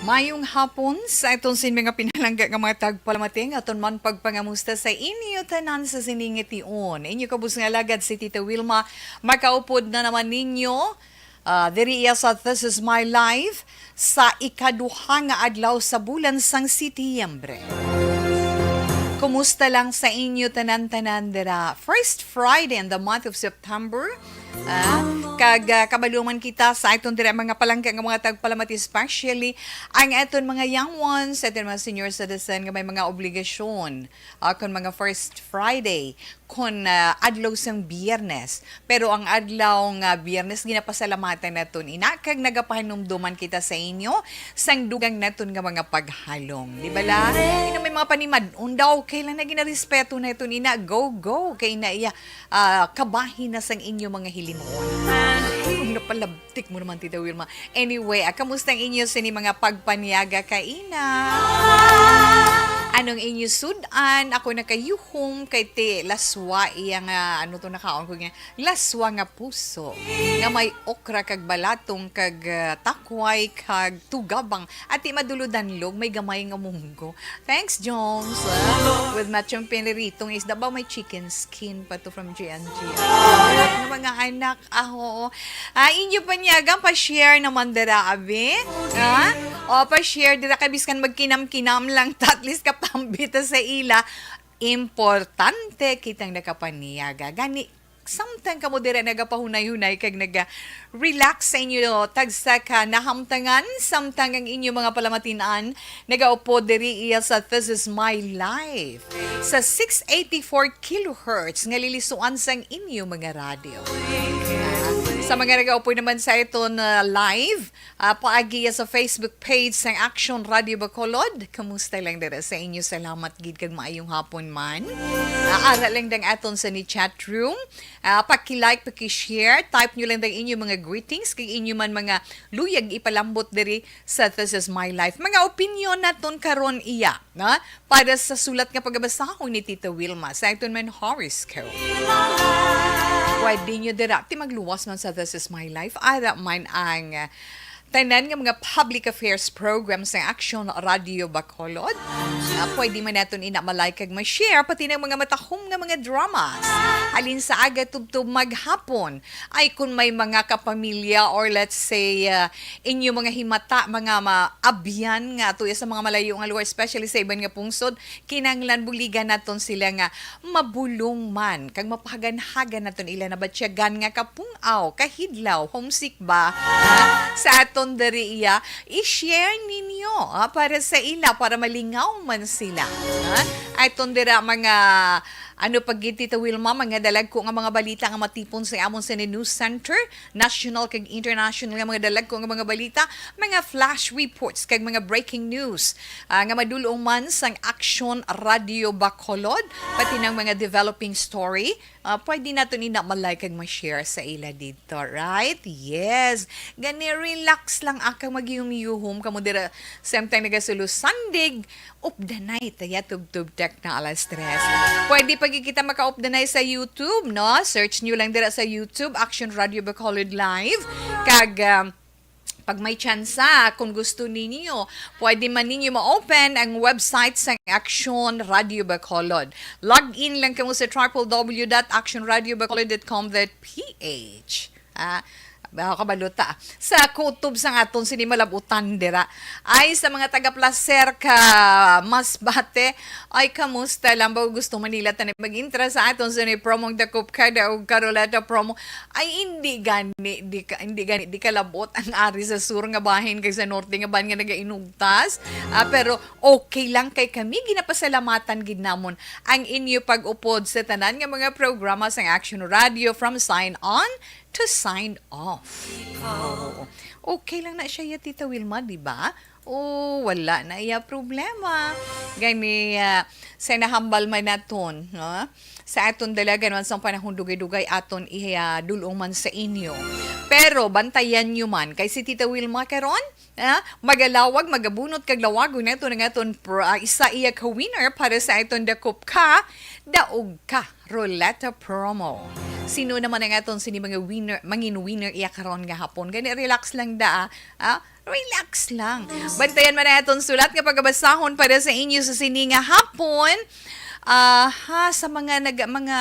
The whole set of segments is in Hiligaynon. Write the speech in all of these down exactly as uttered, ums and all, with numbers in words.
Mayong hapon sa aton sin mga pinalangga nga mga tagpalamati, aton man pagpangamusta sa inyo tanan sa sining tion. Inyo kabus nga alagad si Tita Wilma, makaupod na naman ninyo, ah, diri iya sa This Is My Life sa ikaduha nga adlaw sa bulan sang Setyembre. Kumusta lang sa inyo tanan-tanan dira? First Friday in the month of September. Ah, kag, ah, kabalo man kita sa aton dira mga palangga nga mga tagpalamati, especially ang aton mga young ones, aton mga senior citizen nga may mga obligasyon, ah, kon mga first Friday, kon, ah, adlaw sang Biyernes. Pero ang adlaw nga Biyernes ginapasalamatan naton ina, kag nagapahinumduman kita sa inyo sang dugang naton nga mga paghalong. Di ba la? Ino may mga panimad-on daw, kailan na ginarespeto naton ina, go, go, kay na iya ah, kabahin na sang inyo mga hilimuon. Napalabtik mo naman, Tita Wilma. Anyway, ah, kamusta ang inyo sini mga pagpaniaga kaina? Anong inyo sudan? Ako nakayuhom kay ti laswa iya nga, ano to nakaon ko nga, laswa nga puso. Nga may okra kag balatong kag, ah, takway kag tugabang. Ati maduludanlog, may gamay nga munggo. Thanks, Jones. Ah, with machong piniritong isda ba may chicken skin pa to from G and G. Ang mga anak, ah, oo. Ah, inyo panyagang pa-share naman dira, abi. Ah? O, pa-share dira kay biskan magkinam-kinam lang ta, at least kapambita sa ila. Importante kitang nakapanyaga. Gani, samtang kamo dira nagapahunay-hunay kag naga-relax sa inyo tagsa ka nahamtangan, samtang ang inyo mga palamatinan nagaupod diri iya sa This Is My Life sa six eighty-four kilohertz nga lilisuan sang inyo mga radyo. Ah, sa mga nagaupod naman sa iton, ah, live, ah, paagi iya sa Facebook page sang Action Radio Bacolod, kamusta lang dira sa inyo? Salamat gid kag maayong hapon man. Ah, ara lang dang aton sa ni chat room. Ah, paki-like, paki-share, type nyo lang dang inyo mga greetings kag inyo man mga luyag ipalambot diri sa This Is My Life. Mga opinyon naton karon iya, na? Para sa sulat nga pagabasahon ni Tita Wilma sa aton man horoscope. Pwede nyo dira, ti magluwas man sa This Is My Life, ara man ang, ah, tanan nga mga public affairs program sa Action Radio Bacolod. Ah, pwede man naton ina malay kag ma-share, pati ng mga matahom nga mga dramas. Halin sa aga tubtob maghapon, ay kung may mga kapamilya or let's say, ah, inyo mga himata, mga maabyan nga tuya sa mga malayo nga lugar, especially sa iban nga pungsod, kinahanglan buligan naton sila nga mabulong man kag mapahaganhagan naton ila nabatyagan nga kapung-aw, kahidlaw, homesick ba? Ha? Sa aton diri iya, i-share ninyo, ha, para sa ila, para malingaw man sila. Ha? Aton dira mga, ano pa gid, Tita Wilma, mga dalagko nga mga balita nga matipon sa amon sa News Center, national kag international nga mga dalagko nga mga balita, mga flash reports kag mga breaking news, ah, nga madulong man sang Action Radio Bacolod, pati ng mga developing story, ah, pwede naton ina malay kag ma-share sa ila dito, right? Yes. Gani, relax lang, akang maghiyom-yuhom kamo dira. Samtang nagasulo sandig, updanay taya tubtub tek na alas tres. Pwede pa gid kita maka-updanay sa YouTube, no? Search nyo lang dira sa YouTube, Action Radio Bacolod Live. Kag, um, pag may tsansa, kung gusto ninyo, pwede man ninyo ma-open ang website sang Action Radio Bacolod. Log in lang kamo sa triple W dot action radio bacolod dot com dot P H. Ah, ba, kabalota. Sa kutob sang aton sini malabutan dira. Ay, sa mga taga-placer ka Masbate, ay, kamusta lang ba? Gusto man nila tani mag-intra sa aton sini promong Dakop Kada o Karolata promo. Ay, hindi gani, di ka, hindi gani, di kalabot ang ari sa sur nga bahin kag sa norte nga bahin nga nagainugtas. Ah, pero okay lang kay kami, ginapasalamatan gid namon ang inyo pag-upod sa tanan nga mga programa sang Action Radio from Sign On to Sign Off. Oo. Okay lang na siya, ya, Tita Wilma, di ba? Oh, wala na iya problema. Gani, ah, sa nahambal man naton, no? Sa aton dalagan man sang panahon dugay-dugay aton iya dulong man sa inyo. Pero bantayan nyo man kay si Tita Wilma karon, ah, magalawag, magabunot kag lawagon nato ng aton pr-, ah, isa iya ka winner para sa aton Dakop Ka, Daog Ka Ruleta Promo. Sino naman ang aton sini mga winner, mangin winner iya karon nga hapon? Gani, relax lang da, ah. Ah, relax lang. Bantayan man ang aton sulat nga pagabasahon para sa inyo sa sini nga hapon. Ah, ha, sa mga nag-, mga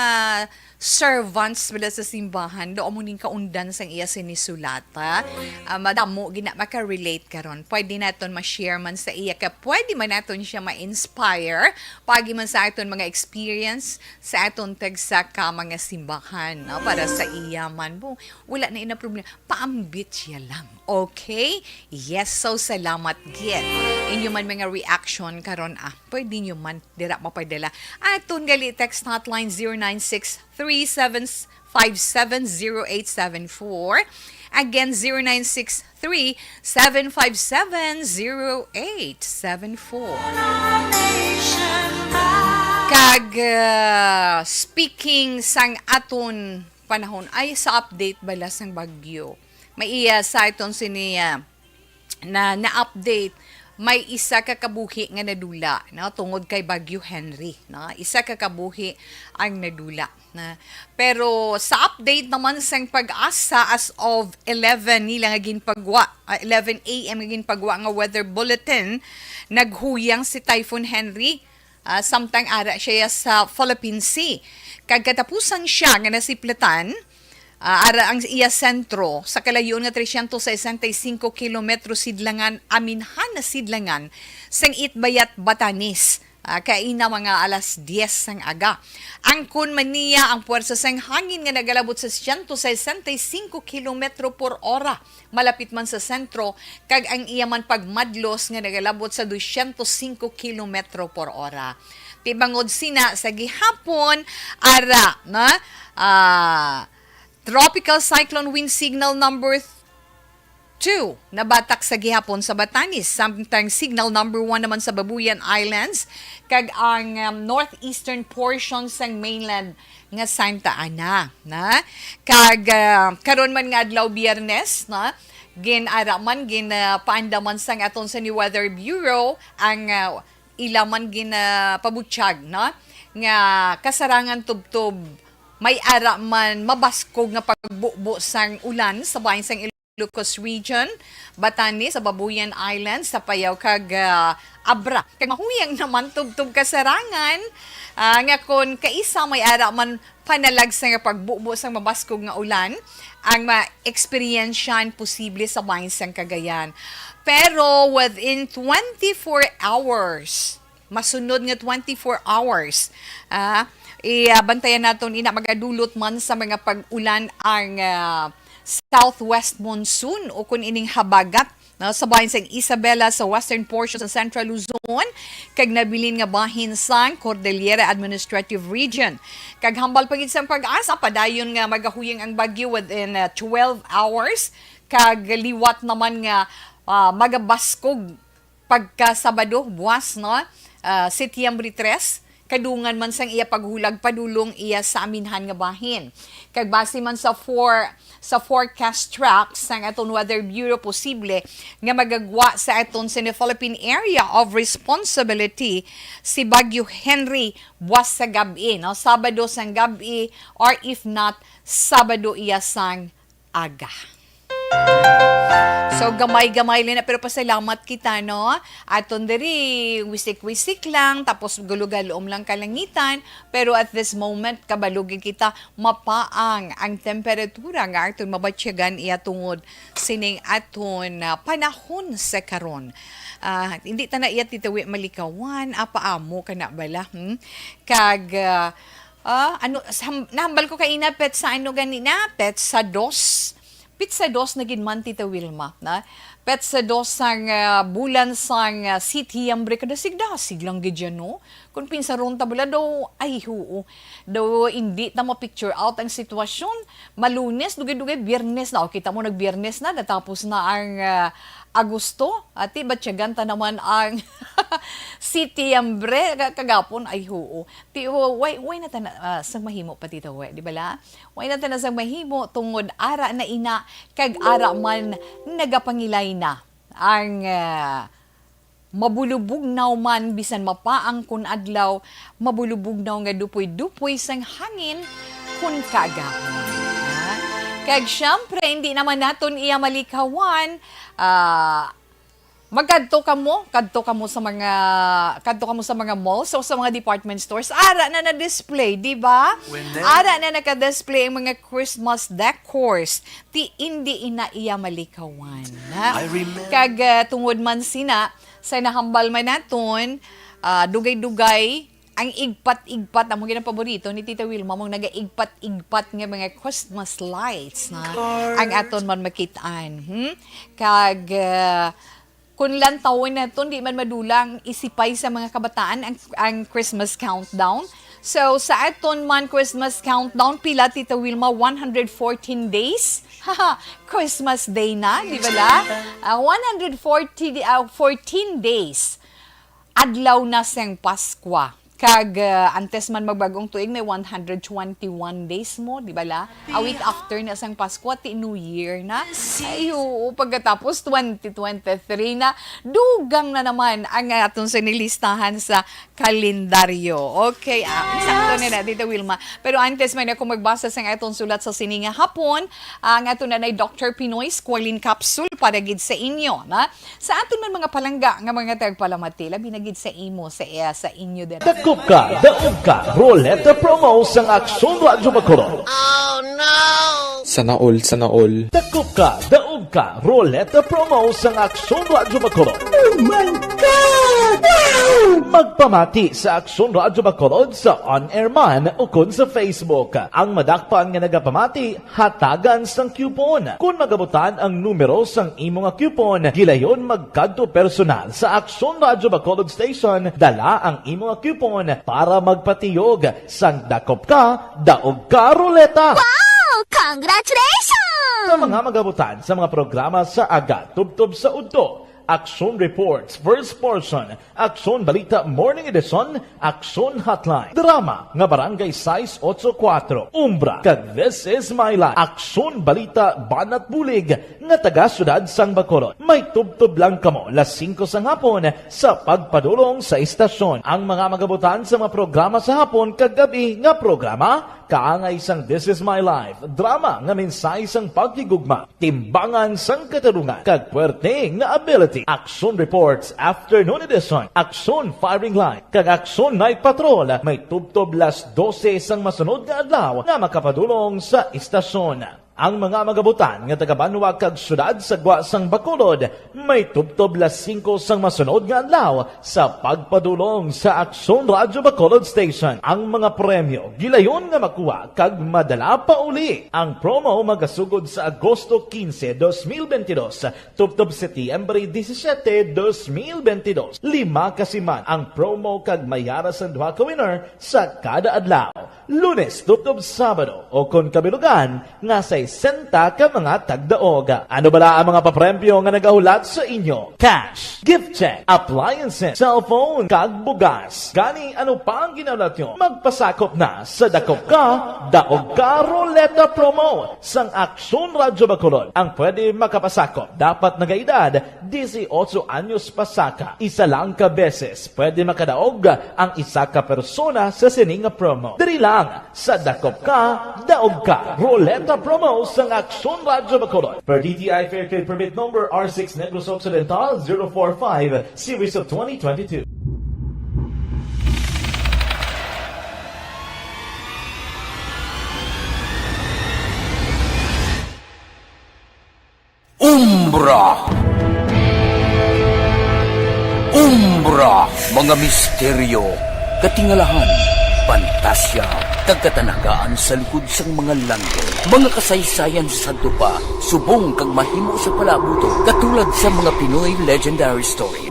servants bala sa simbahan, do amo ning kaundan sang iya sini sulat, ha? Ah, madamo gina maka-relate karon. Pwede naton ma-share man sa iya, ka pwede man naton siya ma-inspire pagi man sa aton mga experience sa aton tagsa ka mga simbahan, no? Para sa iya man, bo, wala na ina problema. Paambit siya lang. Okay? Yes, so salamat gid. Inyo man mga reaction karon, ah, pwede nyo man dira mapadala. Aton gali text hotline, zero nine six three seven five seven zero eight seven four. Again, zero nine six three seven five seven zero eight seven four. Kag, ah, speaking sang aton panahon, ay, sa update bala sang bagyo. May iya sa aton sini, ah, na, na-update, may isa ka kabuhi nga nadula, no, tungod kay Bagyo Henry, no? Isa ka kabuhi ang nadula, na. Pero sa update naman sang PAGASA, as of eleven nila nga ginpagwa, ah, eleven A M nga ginpagwa nga weather bulletin, naghuyang si Typhoon Henry, ah, samtang ara siya sa Philippine Sea. Kag katapusan siya nga nasiplatan, ah, ara ang iya sentro sa kalayo-on nga trescientos sesenta y cinco kilometro sidlangan, aminhan na sidlangan sang Itbayat, Batanes. Ah, kaina mga alas diez sang aga. Angkon man niya ang puwersa sang hangin nga nagalabot sa siyento sesenta y cinco kilometro por ora, malapit man sa sentro, kag ang iya man pagmadlos nga nagalabot sa dosyentos singko kilometro por ora. Ti bangod sina, sa gihapon, ara, na, ah, Tropical Cyclone Wind Signal number two nabatak sa gihapon sa Batanes, samtang Signal number one naman sa Babuyan Islands kag ang, um, northeastern portion sang mainland nga Santa Ana, na. Kag, ah, karon man nga adlaw, Biyernes, na, gin-ara man, gin, ah, paandaman sang aton sa ni Weather Bureau ang, ah, ila man gin, ah, pabutyag, no, nga kasarangan tubtob may ara man mabaskog nga pagbubo sang ulan sa bahin sang Ilocos Region, Batanes, sa Babuyan Islands, sa Apayao kag, ah, Abra. Kag mahuyang naman tubtob kasarangan, ah, nga kon kaisa may ara man panalagsa nga pagbubo sang mabaskog nga ulan ang ma-eksperyensyahan posible sa bahin sang Cagayan. Pero within twenty-four hours, masunod nga twenty-four hours, ah, i-, ah, bantayan naton ina magadulot man sa mga pag-ulan ang, ah, southwest monsoon o kun ining habagat, no, sa bahin sang Isabela, sa western portion sa Central Luzon, kag nabilin nga bahin sang Cordillera Administrative Region. Kag hambal pa gid sang PAGASA, padayon nga magahuyang ang bagyo within, ah, twelve hours, kag liwat naman nga, ah, magabaskog pagka Sabado, buwas, no? Ah, Setyembre tres, kadungan man sang iya paghulag padulong iya sa aminhan nga bahin. Kag base man sa for-, sa forecast track sang aton Weather Bureau, posible nga magagwa sa aton sa Philippine Area of Responsibility si Bagyo Henry buwas sa gab-i, no? Sabado sang gab-i, or if not, Sabado iya sang aga. So, gamay-gamay lang na, pero pasalamat kita, no? Aton diri, wisik-wisik lang, tapos gulugalom lang kalangitan, pero at this moment, kabalo gid kita, mapaang ang temperatura nga aton mabatyagan iya tungod sining aton, ah, panahon sa karon. Ah, hindi ta na iya titawi malikawan, apa amo ka na bala, hmm? Kag, ah, Ah, ano, sam-, nahambal ko kaina, petsa ano gani na? Petsa dos. Petsa dos na gid man, Tita Wilma, na? Petsa dos sang, ah, bulan sang, ah, Setyembre, kadasig-dasig lang gid yan, no? Kung pinsaron ta bala daw, ay, huo. Daw, hindi ta ma-picture out ang sitwasyon. Malunes, dugay-dugay, Biyernes na. O, kita mo, nag-Biyernes na, natapos na ang, ah, Agosto. Ati, batyagan ta naman ang Setyembre, ka-, kagapon, ay, huo. Ti, wa-, way, way na ta na, ah, sang mahimo pa, Tita Wi, di bala? Way na ta na sang mahimo tungod ara na ina, kag ara man nagapangilay na ang, ah, mabulubugnaw man, bisan mapaang kun adlaw, mabulubugnaw nga dupoy-dupoy sang hangin, Kagahom, ha? Kag syempre, hindi naman naton iya malikawan, ah, magkadto kamo, kadto kamo sa mga, kadto kamo sa mga malls o sa mga department stores. Ara na na-display, di ba? Ara na naka-display ang mga Christmas decors. Ti, hindi ina iya malikawan, ha? Kag, ah, tungod man sina, sa nahambal man naton, ah, dugay-dugay, ang igpat-igpat, amo gid ang paborito ni Tita Wilma, mong nagaigpat-igpat nga mga Christmas lights na ang aton man makitaan. Hmm? Kag, ah, kung lantawon naton, di man madula ang isipay sa mga kabataan ang, ang Christmas countdown. So, sa aton man Christmas countdown, pila, Tita Wilma? One hundred fourteen days? Christmas Day na, di ba la? Ah, one hundred forty, di- ah, fourteen days. Adlaw na sang Paskwa. Kag, ah, antes man magbag-ong tuig, may one hundred twenty-one days mo, di ba la? A week after na sang Paskwa, ti New Year na. Ay, oo, pagkatapos twenty twenty-three na, dugang na naman ang aton sa nilistahan sa kalendaryo. Okay, ah, sakto na na, Tita Wilma. Pero antes man ako magbasa sang aton sulat sa sini nga hapon, ang aton na Doctor Pinoy Squalene Capsule para gid sa inyo, na? Sa aton man mga palangga nga mga tagpalamati, labi na gid sa imo, sa iya, sa inyo dira. Dakop ka, daog ka, Roleta Promo sang Aksyon Radyo Bacolod. Sana all, sana all. Dakop ka, daog ka, Roleta Promo sang Aksyon Radyo Bacolod. Oh my God! Wow! Magpamati sa Aksyon Radyo Bacolod sa on-air man ukon sa Facebook. Ang madakpan nga nagapamati, hatagan sang coupon. Kon magabutan ang numero sang imo nga coupon, gilayon magkadto personal sa Aksyon Radyo Bacolod Station, dala ang imo nga coupon para magpatiyog sang dakop ka, daog ka, Roleta! Wow! Congratulations! Sa mga magabutan sa mga programa sa aga tubtob sa udto, Aksyon Reports, First Portion, Aksyon Balita Morning Edition, Aksyon Hotline, drama nga Barangay sais otso kuwatro, Umbra, kag This Is My Life, Aksyon Balita Banat Bulig nga taga siyudad sang Bacolod. May tubtob lang kamo las singko sang hapon sa pagpadulong sa istasyon. Ang mga magabutan sa mga programa sa hapon kag gab-i nga programa, kaangay sang This Is My Life, drama nga mensahe sang paghigugma, timbangan sang katarungan, kag puwerte nga ability. Aksyon Reports Afternoon Edition, Aksyon Firing Line, kag Aksyon Night Patrol may tubtob las dose sang masunod nga adlaw nga makapadulong sa istasyon. Ang mga magabutan nga taga-banwa kag siyudad sa gwa sang Bacolod may tubtob las singko sang masunod nga adlaw sa pagpadulong sa Aksyon Radyo Bacolod Station. Ang mga premyo gilayon nga makuha kag madala pauli. Ang promo magasugod sa Agosto quince, dos mil veintidós, tubtob Setyembre disisiete, dos mil veintidós. Lima ka siman ang promo kag may ara sang duha ka winner sa kada adlaw, Lunes tubtob Sabado, o kon kabilugan nga sesenta ka mga tagdaog. Ano bala ang mga papremyo nga nagahulat sa inyo? Cash, gift check, appliances, cellphone, kag bugas. Gani, ano pa ang ginahulat nyo? Magpasakop na sa Dakop Ka, Daog Ka Roleta Promo sang Aksyon Radyo Bacolod. Ang pwede makapasakop dapat nagaedad disiotso anyos pasaka. Isa lang ka beses pwede makadaog ang isa ka persona sa sini nga promo. Diri lang sa Dakop Ka, Daog Ka Roleta Promo sang Aksyon Radyo Bacolod. Per D T I Fair Trade Permit Number R six Negros Occidental zero four five, Series of twenty twenty-two. Umbra. Umbra, mga misteryo, katingalahan, pantasya, kag katanagaan sa likod sang mga langit. Mga kasaysayan sa sadto pa, subong kag mahimo sa palabuton, katulad sa mga Pinoy legendary story.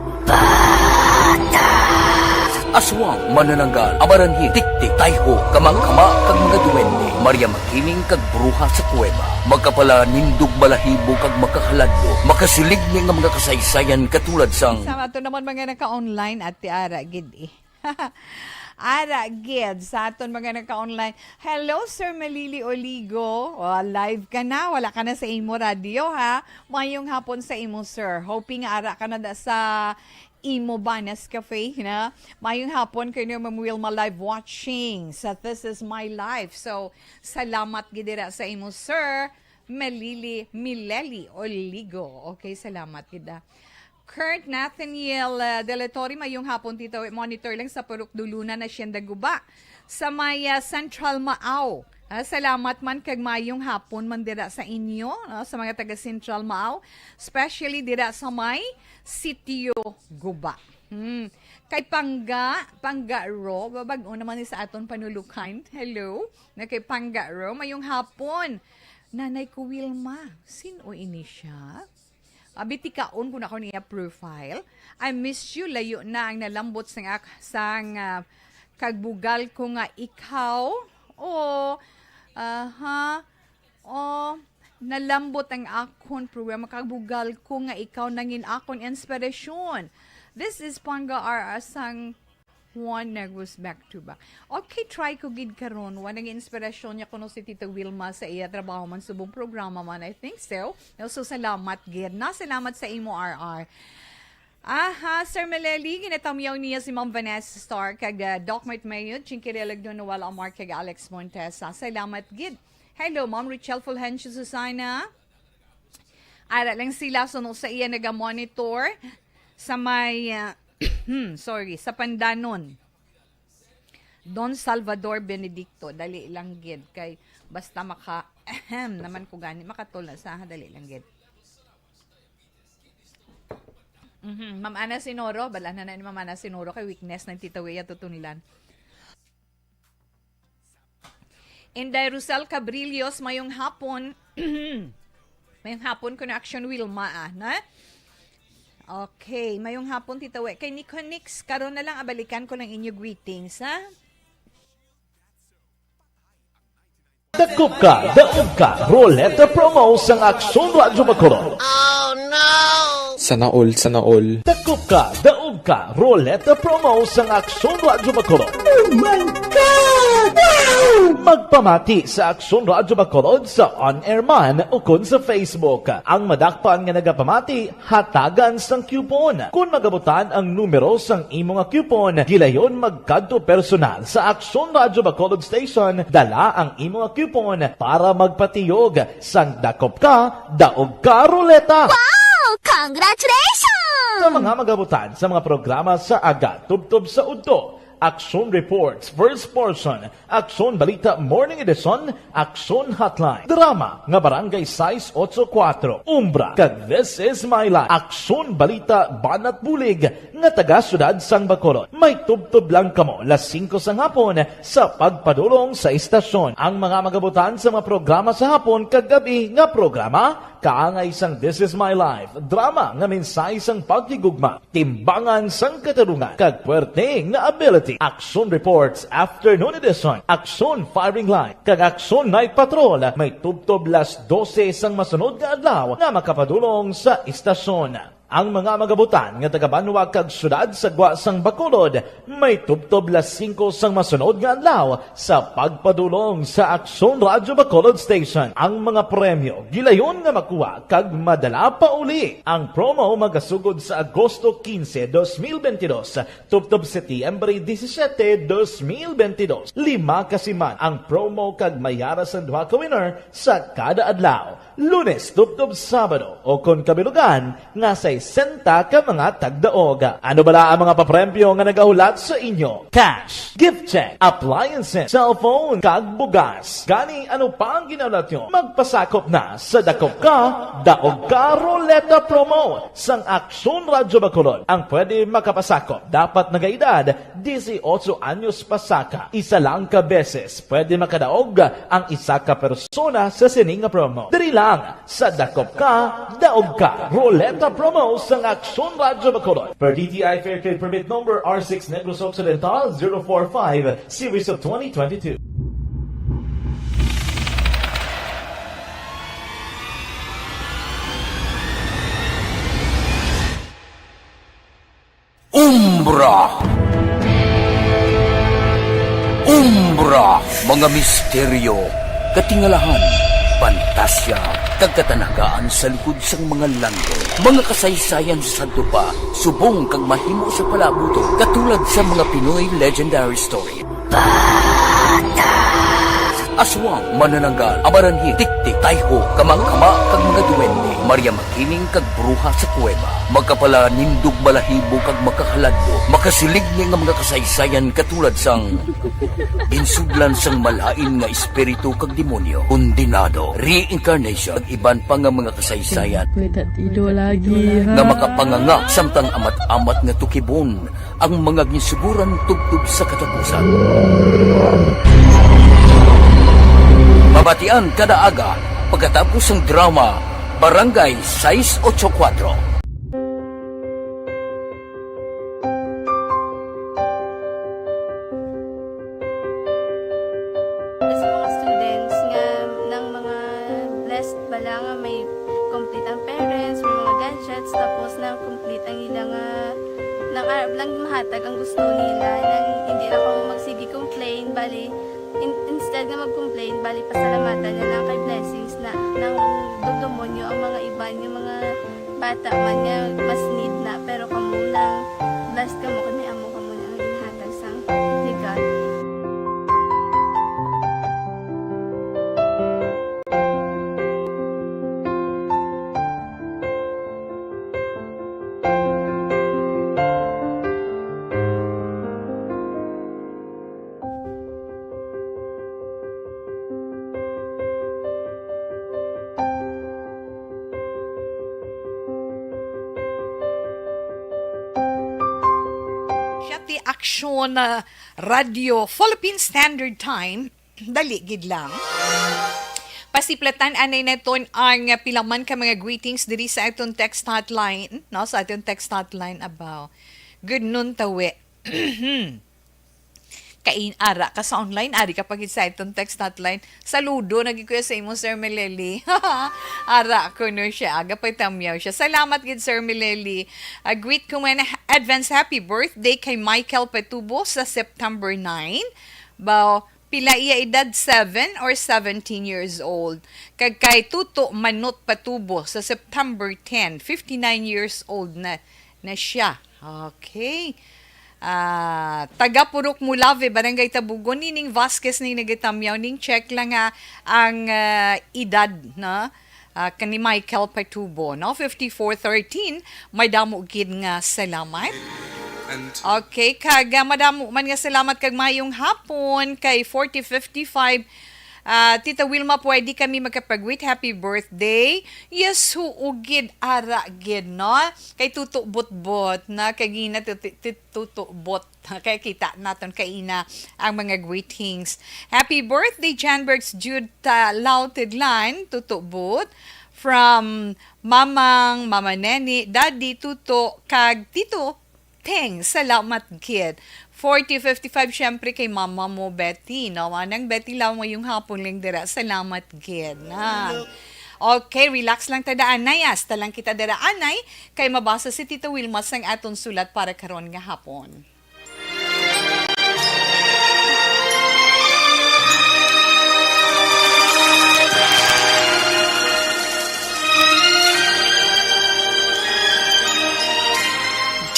Aswang, manananggal, amaranhit, tiktik, tayho, kamangkama, kag mga duwende. Maria Makiling kag bruha sa kuweba. Makapalanindog, balahibo, kag makahaladlo. Makasiligni nga mga kasaysayan katulad sang Sa ato naman mga naka-online, Ate Ara, gid eh. Ara, gid, sa aton mga naka-online. Hello, Sir Malili Oligo. O, live ka na. Wala ka na sa imo radyo, ha? Mayong hapon sa imo, sir. Hoping nga ara ka na da sa Imo ba, Nescafe, na? Mayong hapon kayo, Ma'am Wilma, live watching sa This Is My Life. So, salamat gid dira sa imo, Sir Melili, Mileli Oligo. Okay, salamat gid, ah. Kurt Nathaniel, ah, Delatorre, mayong hapon, Tito. Monitor lang sa Purok Duluna na Hacienda Guba. Sa may, ah, Central Maaw. Ah, salamat man kag mayong hapon man dira sa inyo, no, sa mga taga Central Maaw, especially dira sa may Sitio Guba. Hmm. Kay Pangga, Pangga Ro, babag-o naman ni sa aton panulukan. Hello. Na kay Pangga Ro, mayong hapon. Nanay ko Wilma, sin-o ini siya? Abi, tikaon ko na ko niya profile. I miss you, layo na ang nalambot sang ak-, sang, ah, kagbugal ko nga ikaw. Oh, aha. Oh, nalambot ang akon programa, kagbugal ko nga ikaw nangin akon inspirasyon. This is Pangga R R sang Juan Negros, back to back. Okay, try ko gid karon. Wa nang inspirasyon niya kuno si Tita Wilma sa iya trabaho man subong programa man, I think so. No, so, salamat gid. Na, salamat sa imo, R R. Aha, Sir Meleli, ginatamyaw niya si Ma'am Vanessa Star kag, uh, Doc Mart Mayo, Chinky Realag Don Noel Amar kag Alex Montesa. Salamat gid. Hello, Ma'am Richelle Fulgencio Susana. Ara lang sila suno sa iya naga-monitor sa may, ah, hmm, sorry, sa Pandanon. Don Salvador Benedicto, dali lang gid kay basta maka ahem naman ko gani, makatol na sa, ha, dali lang gid. Mhm, Ma'am Ana Sinoro, bala na na ni Ma'am Ana Sinoro kay weakness ng Tita Wea tutunlan. Inday Rosel Cabrillos, mayong hapon. Mayong hapon, Connection Wilma, ah, na? Okay, mayong hapon, Tita We. Kay Nico Nix, karon na lang, abalikan ko lang inyo greetings, ha? Dakop ka, daog ka, Roleta Promo sang Aksyon Radyo Bacolod. Sana all, sana all. Dakop ka, daog ka, Roleta Promo sang Aksyon Radyo Bacolod. Oh my God! Wow! Magpamati sa Aksyon Radyo Bacolod sa on-air man ukon sa Facebook. Ang madakpan nga nagapamati, hatagan sang coupon. Kon magabutan ang numero sang imo nga coupon, gilayon magkadto personal sa Aksyon Radyo Bacolod Station, dala ang imo nga coupon para magpatiyog sang dakop ka, daog ka, Roleta! Wow! Congratulations! Sa mga magabutan sa mga programa sa aga tubtob sa udto, Aksyon Reports, First Portion, Aksyon Balita Morning Edition, Aksyon Hotline, drama nga Barangay sais otso kuwatro, Umbra, kag This Is My Life, Aksyon Balita Banat Bulig nga taga Siyudad sang Bacolod. May tubtob lang kamo las singko sang hapon sa pagpadulong sa istasyon. Ang mga magabutan sa mga programa sa hapon kag gab-i nga programa, kaangay sang This Is My Life, drama nga mensahe sang paghigugma, timbangan sang katarungan, kag puwerte nga ability. Aksyon Reports, Afternoon Edition, Aksyon Firing Line, kag Aksyon Night Patrol may tubtob las dose sang masunod nga adlaw nga makapadulong sa istasyon. Ang mga magabutan nga taga Banwa kag Siyudad sa Gwa sang Bacolod may tubtob las singko sang masunod nga adlaw sa pagpadulong sa Aksyon Radyo Bacolod Station. Ang mga premyo gilayon nga makuha kag madala pauli. Ang promo magasugod sa Agosto quince, dos mil veintidós, tubtob Setyembre disisiete, dos mil veintidós. Lima ka siman ang promo kag may ara sang duha ka winner sa kada adlaw. Lunes tubtob Sabado, o kon kabilugan nga sesenta ka mga tagdaog. Ano bala ang mga papremyo nga nagahulat sa inyo? Cash, gift check, appliances, cellphone, kag bugas. Gani, ano pa ang ginahulat nyo? Magpasakop na sa Dakop Ka, Daog Ka Roleta Promo sang Aksyon Radyo Bacolod. Ang pwede makapasakop dapat nagaedad disiotso anyos pasaka. Isa lang ka beses pwede makadaog ang isa ka persona sa sini nga promo. Diri lang sa Dakop Ka, Daog Ka Roleta Promo sang Aksyon Radyo Bacolod. Per D T I Fair Trade Permit Number R six Negros Occidental zero four five, Series of twenty twenty-two. Umbra. Umbra, mga misteryo, katingalahan, pantasya, Kag katanagaan sa likod sang mga landong. Mga kasaysayan sa Santo pa, subong kag mahimo sa palabuton, katulad sa mga Pinoy legendary story. Aswang, manananggal, amaranhi, tiktik, tayho, kama-kama, kag mga duwende, Maria Makiling, kag bruha sa kuweba. Magkapalanindog, balahibo, kag makahaladlok, makasiling ni nga mga kasaysayan katulad sang ginsudlan sang malain nga espiritu kag demonyo, kondenado, reincarnation, kag iban pa nga mga kasaysayan May tatido lagi, ha? nga makapanganga samtang amat-amat nga tukibon ang mga ginsuguran tubtob sa katapusan. Mabatian kada aga pagkatapos sang drama Barangay sais ocho kuwatro. Sa mga students nga, ng mga blessed bala nga may complete ang parents, may mga gadgets, tapos na complete ang ila nga, nang arab lang mahatag ang gusto nila, nang hindi na kamo magsige complain, bali, in-, instead nga mag-complain, bali, pasalamatan na lang kay blessings na, nang dugdumonyo ang mga iban nga mga bata man nga mas need na, pero kamo lang, blessed kamo kay may amo kamo nga ginhatag sang ni God. Siya ti Aksyon, ah, Radio Philippine Standard Time. Dali gid lang. Pasiplatan anay naton ang pila man ka mga greetings diri sa aton text hotline, no? Sa aton text hotline, abaw. Good noon, tawi. Kay ara ka sa online, ari ka pa gid sa iton text hotline. Saludo na gid ko sa imo, Sir Meleli. Ara ko no siya, aga pa tamyaw siya. Salamat gid, Sir Meleli. Ah, greet ko man advance happy birthday kay Michael Patubo sa September nine. Ba, pila iya edad? Seven or seventeen years old. Kag kay Tuto Manot Patubo sa September ten, fifty-nine years old na, na siya. Okay. Ah, taga Purok Mulave, Barangay Tabugon, ni Ning Vasquez ning nagatamyaw, ning check lang nga ang, ah, edad, no? Ah, kani Michael Patubo, no? Fifty-four thirteen, may damo gid nga salamat. And okay, kag, ah, madamo man nga salamat kag mayong hapon kay forty fifty-five. Ah, Tita Wilma, pwede kami magkapag-greet happy birthday? Yes, huo gid, ara gid, no? Kay Tuto Butbot, na kagina Tuto, Tuto Bot. Kay kita naton kaina ang mga greetings. Happy birthday, Janbergs Jude, ah, Lautedlan, Tuto Bot. From Mamang, Mama Neni, Daddy, Tuto, kag Tito Teng, salamat gid. Forty fifty-five, syempre, kay mama mo, Betty, no? Manang Betty, lang mo yung hapon lang dira. Salamat gid, na. Okay, relax lang ta da, anay. Hasta lang kita dira, anay, kay mabasa si Tita Wilma sang aton sulat para karon nga hapon.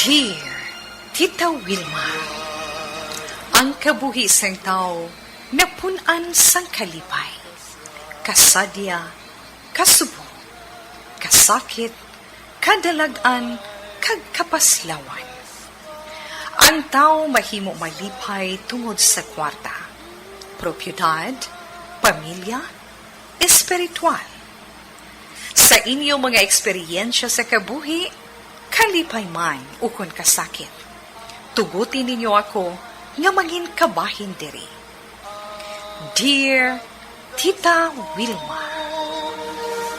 Dear Tita Wilma, ang kabuhi sang tawo napun-an sang kalipay, kasadya, kasubo, kasakit, kadalag-an, kag kapaslawan. Ang tawo mahimo malipay tungod sa kwarta, propiedad, pamilya, espiritual. Sa inyo mga eksperyensya sa kabuhi, kalipay man ukon kasakit, tuguti ninyo ako nga mangin kabahin diri. Dear Tita Wilma.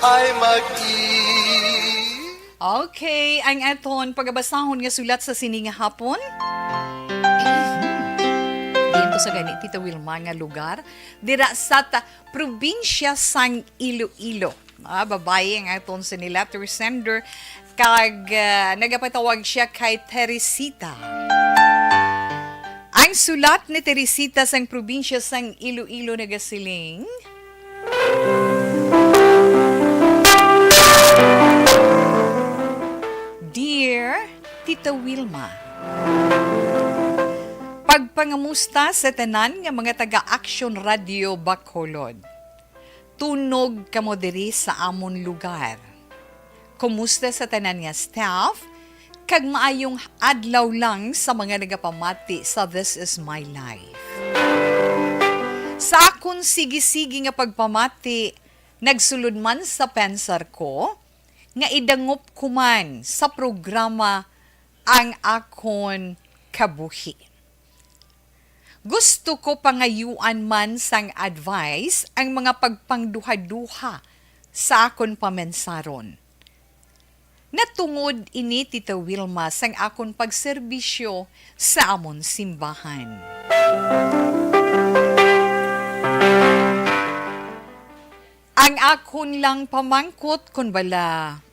Ay mag-i- Okay, ang aton pagabasahon nga sulat sa sini nga hapon. Diin to sa gani, Tita Wilma, nga lugar? Dira sa ta-, probinsya sang Iloilo. Ah, babayi ang aton sini letter sender. Kag, ah, nagapatawag siya kay Teresita. Ang sulat ni Teresita sang probinsya sang Iloilo nagasiling, Tita Wilma. Pagpangamusta sa tanan nga mga taga Action Radio Bacolod. Tunog kamo diri sa amon lugar. Kumusta sa tanan nga staff? Kag maayong adlaw lang sa mga nagapamati sa This Is My Life. Sa akon sige-sige nga pagpamati, nagsulod man sa pensar ko nga idangop ko man sa programa ang akon kabuhi. Gusto ko pangayuan man sang advice ang mga pagpangduhaduha sa akon pamensaron. Natungod ini, Tita Wilma, sang akon pagserbisyo sa amon simbahan. Ang akon lang pamangkot kon bala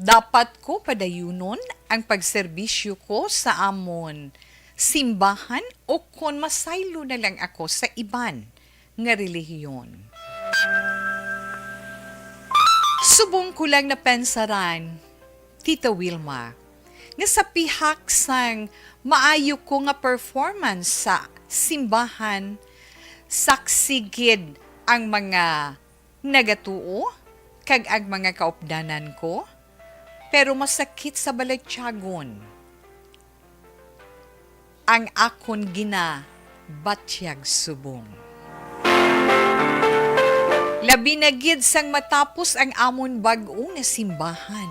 dapat ko padayunon ang pagserbisyo ko sa amon simbahan o kon masaylo na lang ako sa iban nga relihiyon. Subong ko lang napensaran, Tita Wilma, nga sa pihak sang maayo ko nga performance sa simbahan, saksi gid ang mga nagatuo kag ang mga kaupdanan ko, pero masakit sa balatyagon ang akon ginabatyag subong. Labi na gid sang matapos ang amon bag-o nga simbahan.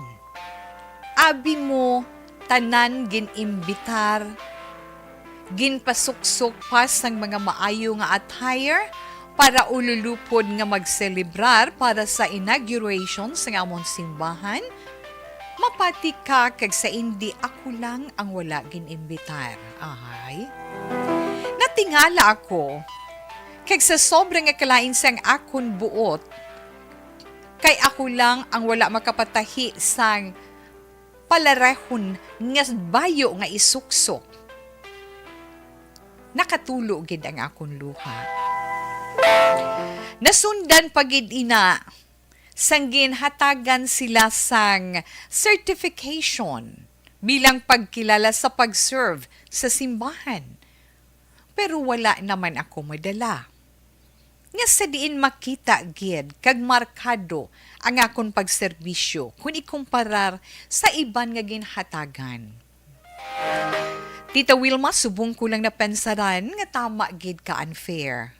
Abi mo, tanan gin-imbitar, ginpasuksok pa sang mga maayo nga attire para ululupod nga magselebrar para sa inauguration sang amon simbahan. Mapati ka kag sa indi ako lang ang wala gin-imbitar. Ahay. Natingala ako, kag sa sobra nga kalain sang akon buot, kay ako lang ang wala makapatahi sang palarehon nga bayo nga isuksok. Nakatulo gid ang akon luha. Nasundan pa gid ina sang ginhatagan sila sang certification bilang pagkilala sa pag-serve sa simbahan. Pero wala naman ako madala. Nga sa diin makita gid kag markado ang akon pagserbisyo kon ikumparar sa iban nga ginhatagan. Tita Wilma, subong ko lang napensaran nga tama gid ka unfair.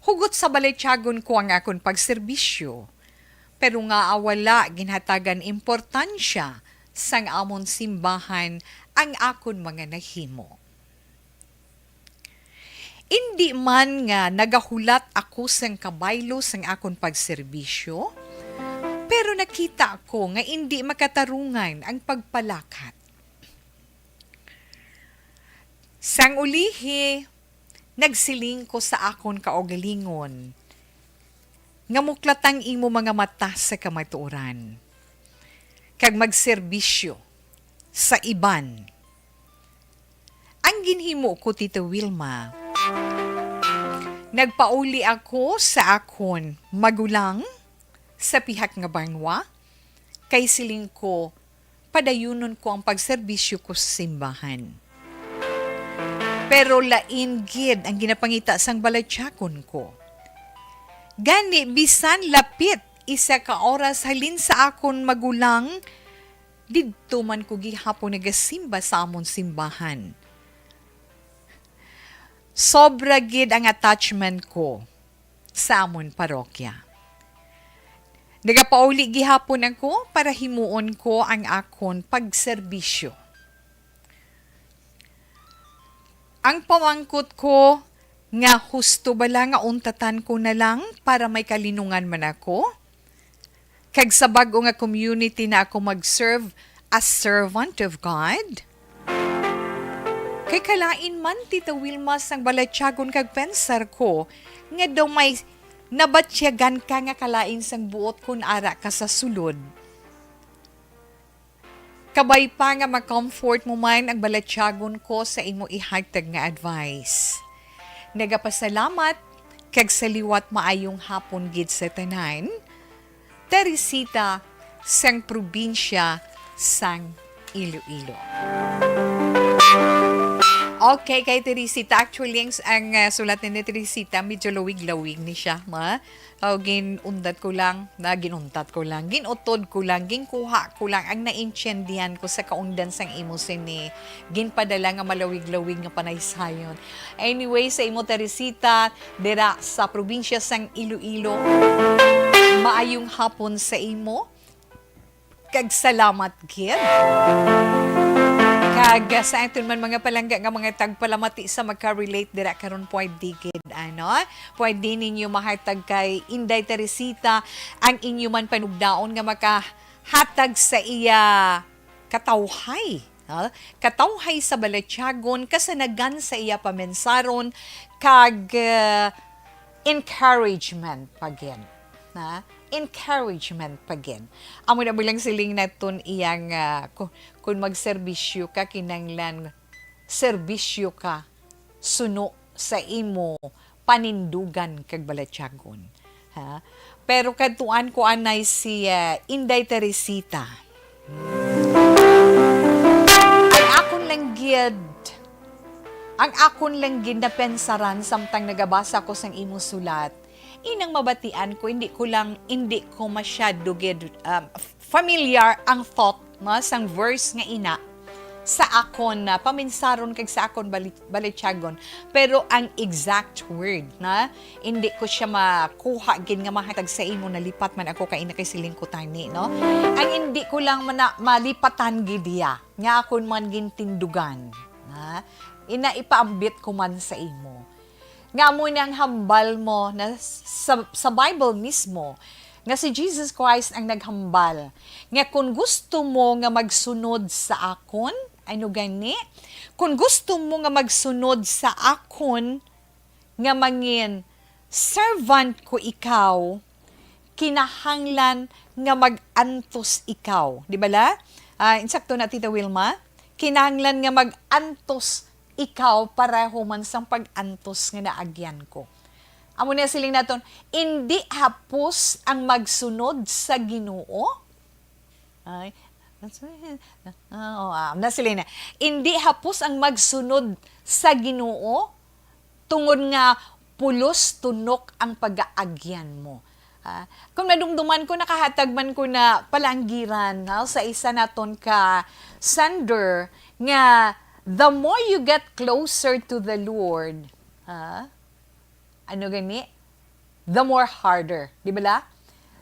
Hugot sa balatyagon ko ang akon pagserbisyo, pero nga wala ginhatagan importansya sang amon simbahan ang akon mga nahimo. Indi man nga nagahulat ako sang kabaylo sang akon pagserbisyo, pero nakita ko nga indi makatarungan ang pagpalakat. Sang ulihi, nagsiling ko sa akon kaugalingon nga muklatang imo mga mata sa kamatuoran, kag magserbisyo sa iban. Ang ginhimo ko, Tita Wilma, nagpauli ako sa akon magulang sa pihak nga banwa, kay siling ko, padayunon ko ang pagserbisyo ko sa simbahan. Pero lain gid ang ginapangita sang balatyagon ko. Gani, bisan lapit isa ka oras halin sa akon magulang, didto man ko gihapon nagasimba sa amon simbahan. Sobra gid ang attachment ko sa amon parokya. Nagapauli gihapon ako para himuon ko ang akon pagserbisyo. Ang pamangkot ko nga husto bala nga untatan ko na lang para may kalinungan man ako? Kag sa bag-o nga community na ako mag-serve as servant of God? Kay kalain man, Tita Wilma, sang balatyagon kag pensar ko nga daw may nabatyagan ka nga kalain sang buot kon ara ka sa sulod. Kabay pa nga ma-comfort mo man ang balatyagon ko sa imo ihatag nga advice. Nagapasalamat kag sa liwat maayong hapon gid sa tanan. Teresita sang probinsya sang Iloilo. Okay, kay Teresita, actually, ang, ang, ah, sulat ni Teresita, medyo lawig-lawig ni siya, ma. Oh, ginundat ko lang, na ginundat ko lang, ginutod ko lang, ginkuha ko lang ang naintindihan ko sa kaundan sang imo sini ginpadala nga malawig-lawig nga panaysayon. Anyway, sa imo, Teresita, dira sa probinsya sang Iloilo, maayong hapon sa imo. Kag salamat gid. Kag sa aton man mga palangga nga mga tagpalamati sa magka-relate dira karon, pwede gid, ano? Pwede ninyo mahatag kay Inday Teresita ang inyo man panugdaon nga makahatag sa iya katawhay, ha? Katawhay sa balatyagon, kasanagan sa iya pamensaron, kag, eh, encouragement pa gid. Ha? Encouragement pa gid. Amo na bilang siling naton iyang, ah, ku-, kun magserbisyo ka, kinahanglan serbisyo ka suno sa imo panindugan kag balatyagon. Ha? Pero kadtuan ko anay si, ah, Inday Teresita. Ang akon lang gid, ang akon lang gid napensaran samtang nagabasa ko sang imo sulat, inang mabatian ko, hindi ko lang, hindi ko masyado gid, um, familiar ang thought, no, sang verse nga ina sa akon na paminsaron kag sa akon bali-, balityagon. Pero ang exact word, na, hindi ko siya makuha gid nga mahatag sa imo, nalipat man ako kay ina kay siling ko tani, no? Ang hindi ko lang mana-, malipatan gid iya, nga akon man gintindugan, na, ina ipaambit ko man sa imo. Nga amo nang hambal mo na sa, sa Bible mismo, nga si Jesus Christ ang naghambal, nga kun gusto mo nga magsunod sa akon, ano gani? Kun gusto mo nga magsunod sa akon, nga mangin servant ko ikaw, kinahanglan nga mag-antos ikaw. Di bala? Ah, insakto na, Tita Wilma? Kinahanglan nga mag-antos ikaw pareho man sang pag-antos nga naagyan ko. Amo na siling naton, indi hapos ang magsunod sa Ginoo. Ay, ah, oh, ah, na sila na. Indi hapos ang magsunod sa Ginoo, tungod nga pulos tunok ang pagaagyan mo. Ah, kung madumduman ko, nakahatag man ko na palanggiran, no, sa isa naton ka sender nga, the more you get closer to the Lord, ah, ano gani? The more harder, di ba la?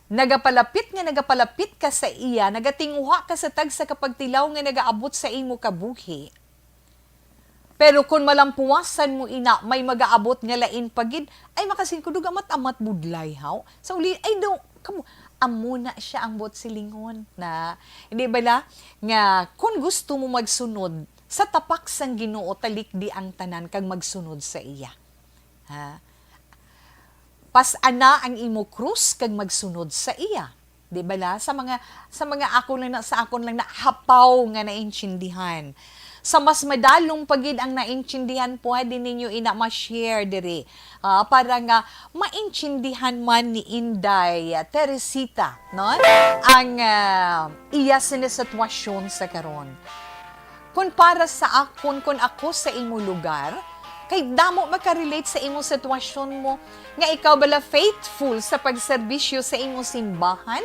Nagapalapit nga nagapalapit ka sa iya, nagatinguha ka sa tagsa ka pagtilaw nga nagaabot sa imo kabuhi. Pero kon malampuwasan mo ina, may magaabot nga lain pa gid. Ay, makasingko, dug amat-amat budlay, haw? Sa uli, ay, daw, kamo, amo na siya ang buot silingon na, hindi ba la? Nga, kon gusto mo magsunod sa tapak sang Ginoo, talikdi ang tanan kag magsunod sa iya. Ha? Pas-ana ang imo krus kag magsunod sa iya. Di ba la? Sa mga, sa mga akon lang na, sa akon lang na hapaw nga naintindihan. Sa mas madalom pa gid ang naintindihan, pwede ninyo ina ma-share diri, ah, para nga maintindihan man ni Inday, ah, Teresita, no? Ang, ah, iya sini sitwasyon sa karon. Kun para sa akon, kun ako sa imo lugar, kay damo makarelate sa imo sitwasyon mo, nga ikaw bala faithful sa pagserbisyo sa imo simbahan,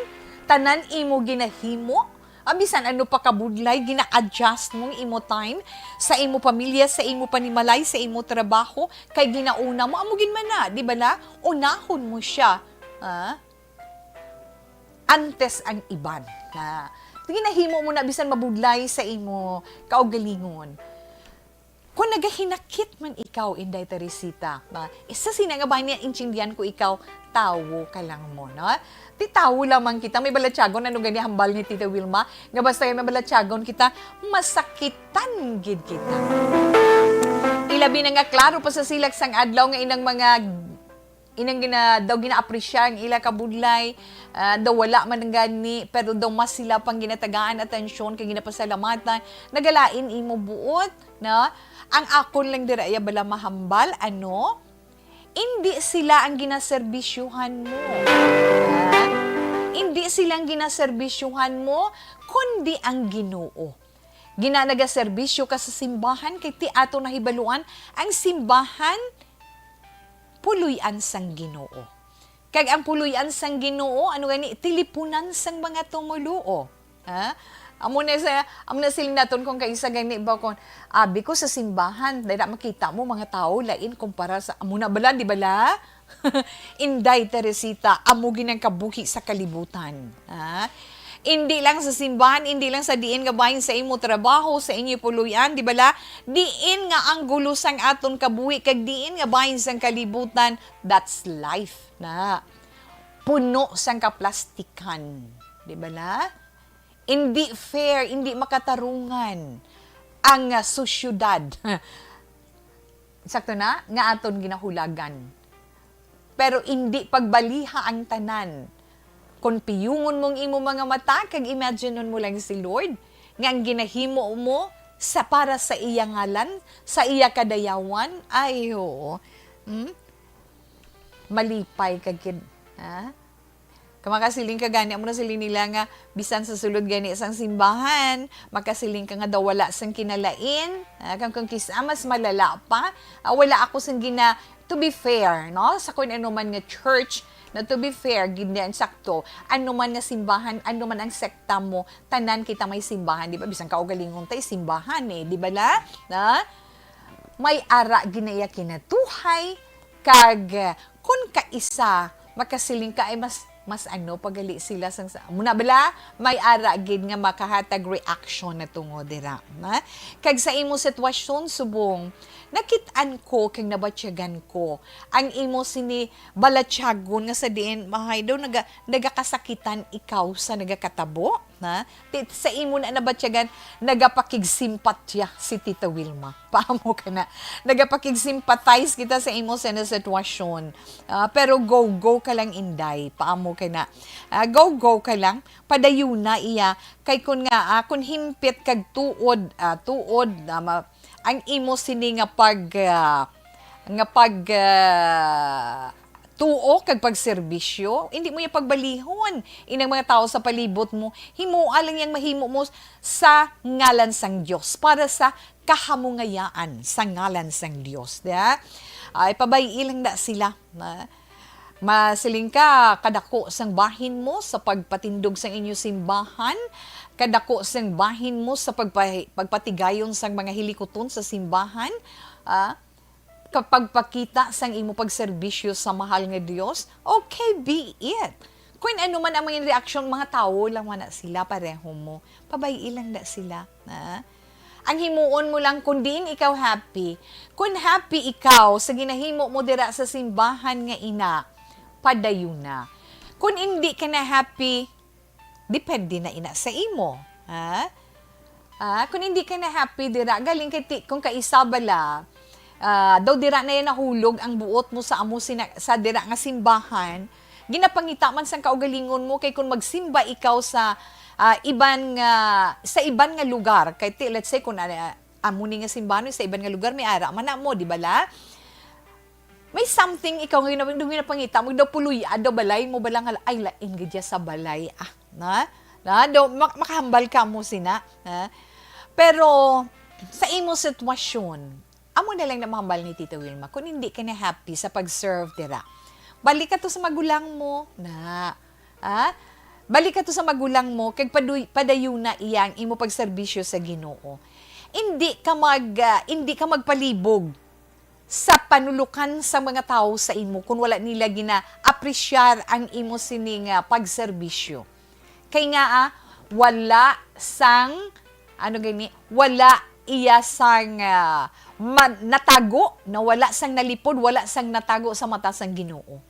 tanan imo ginahimo, ah, bisan ano pa kabudlay, gina-adjust mo ang imo time sa imo pamilya, sa imo panimalay, sa imo trabaho, kay ginauna mo, amo gid man na, di ba na? Unahon mo siya, ah, antes ang iban. Na, ginahimo mo na bisan mabudlay sa imo kaugalingon. Kung nagahinakit man ikaw, Inday Teresita, ma-, isa sina nga ba niya intindihan ko ikaw, tawo ka lang mo, no? Ti tawo lamang kita, may balatyagon, ano gani hambal ni Tita Wilma, nga basta may balatyagon kita, masakitan gid kita. Ilabi na nga klaro pa sa silak sang adlaw nga inang mga inang gina-, daw gina-appreciate ang ila kabudlay, ah, daw wala man gani, pero daw mas sila pang ginatagaan atensyon kag ginapasalamatan. Nagalain imo buot, no? Ang akon lang dira iya bala mahambal, ano? Indi sila ang ginaserbisyuhan mo. Ha? Indi sila ang ginaserbisyuhan mo, kundi ang Ginoo. Gina-, nagaserbisyo ka sa simbahan, kay ti ato nahibaluan, ang simbahan, puloy-an sang Ginoo. Kag ang puloy-an sang Ginoo, ano gani, tilipunan sang mga tumoluo. Ha? Amo na sa, amo na siling naton kung kaisa gani ba kung abi ko sa simbahan, dahil makita mo mga tao lain kumpara sa, amo na bala, di bala? Inday Teresita, amo gid ang kabuhi sa kalibutan. Ha? Indi lang sa simbahan, indi lang sa diin nga bahin sa imo trabaho, sa inyo puloy-an, di bala? Diin nga anggulo sang aton kabuhi, kag diin nga bahin sang kalibutan, that's life na. Puno sang kaplastikan, di bala? Indi fair, indi makatarungan ang, ah, sosyedad. Sakto na, nga aton ginahulagan. Pero indi pagbaliha ang tanan. Kon piyungon mong imo mga mata, kag imagine mo lang si Lord, nga ang ginahimo mo sa, para sa iya ngalan, sa iya kadayawan, ay, oo. Hmm? Malipay ka gid, ha? Kung makasiling ka gani, amo na siling nila nga, bisan sa sulod gani sang simbahan, makasiling ka nga daw wala sang kinalain, ah, kang, kung kis-, ah, mas malala pa, ah, wala ako sang gina-, to be fair, no? Sa kung ano man nga church, na to be fair, gid niya ang sakto, ano man nga simbahan, ano man ang sekta mo, tanan kita may simbahan, di ba? Bisan kaugalingon tay simbahan eh, di ba la? Na? May ara gid na iya kinatuhay, kag, eh, kun kaisa, makasiling ka ay mas, mas ano, pagali sila sang sa, muna bala, may ara gid nga makahatag reaction na tungod dira, na? Kag sa imo sitwasyon, subong, nakit-an ko kag nabatyagan ko ang imo sini balatyagon nga sa diin, mahay daw, naga-, nagakasakitan ikaw sa nagakatabo, na? Ti-, sa imo na nabatyagan, nagapakigsimpatya si Tita Wilma. Paamo ka na. Nagapakigsympathize kita sa imo sa na sitwasyon. Ah, pero go, go ka lang, Inday. Paamo ka na. Ah, go, go ka lang. Padayuna iya. Kay kun nga, ah, kun himpit kag tuod, ah, tuod, ah, ma-, ang imo sini nga pag, ah, nga pag, ah, tuo kag pagserbisyo, hindi mo iya pagbalihon. Inang mga tawo sa palibot mo, himoa lang yang mahimo mo sa ngalan sang Dios, para sa kahamungayaan sa ngalan sang Dios, di ba? Ay, pabay-i lang na sila, na masiling ka, kadako sang bahin mo sa pagpatindog sang inyo simbahan, kadako sang bahin mo sa pagpa-, pagpatigayon sang mga hilikuton sa simbahan, ah, kapagpakita sang imo pagserbisyo sa mahal nga Dios, okay, be it. Kung ano man ang mga reaksyon, mga tawo lang man na sila, pareho mo. Pabay-i lang na sila, ha? Ang himuon mo lang, kung diin ikaw happy, kung happy ikaw sa ginahimo mo dira sa simbahan nga ina, padayuna. Kung hindi ka na happy, depende na ina sa imo, ha? Ah, kung hindi ka na happy dira, galing kay ti-, kung kaisa bala, ah, daw dira na yan nahulog ang buot mo sa amo sina-, sa dira nga simbahan, ginapangita man sang kaugalingon mo, kay kung magsimba ikaw sa, ah, iban nga, sa iban nga lugar, kay ti-, let's say, kung, ah, amo ni nga simbahan, sa iban nga lugar, may ara man na mo, di bala? May something ikaw nga gina-, gina-, ginapangita mo, daw puloy-an, daw balay mo bala nga, ay, lain gid siya sa balay, ah, na? Na, daw, mak-, makahambal ka mo sina, ha? Pero, sa imo sitwasyon, amo na lang na mahambal ni Tita Wilma, kung hindi ka na happy sa pag-serve dira, balik ka to sa magulang mo, na, ha? Balik ka to sa magulang mo, kag paduy-, padayuna iya ang imo pagserbisyo sa Ginoo. Hindi ka mag-, ah, hindi ka magpalibog sa panulukan sa mga tawo sa imo, kun wala nila gina-apresyar ang imo sining, ah, pagserbisyo. Kay nga, ah, wala sang, ano gani, wala iya sang, ah, ma-, natago, na wala sang nalipod, wala sang natago sa mata sang Ginoo.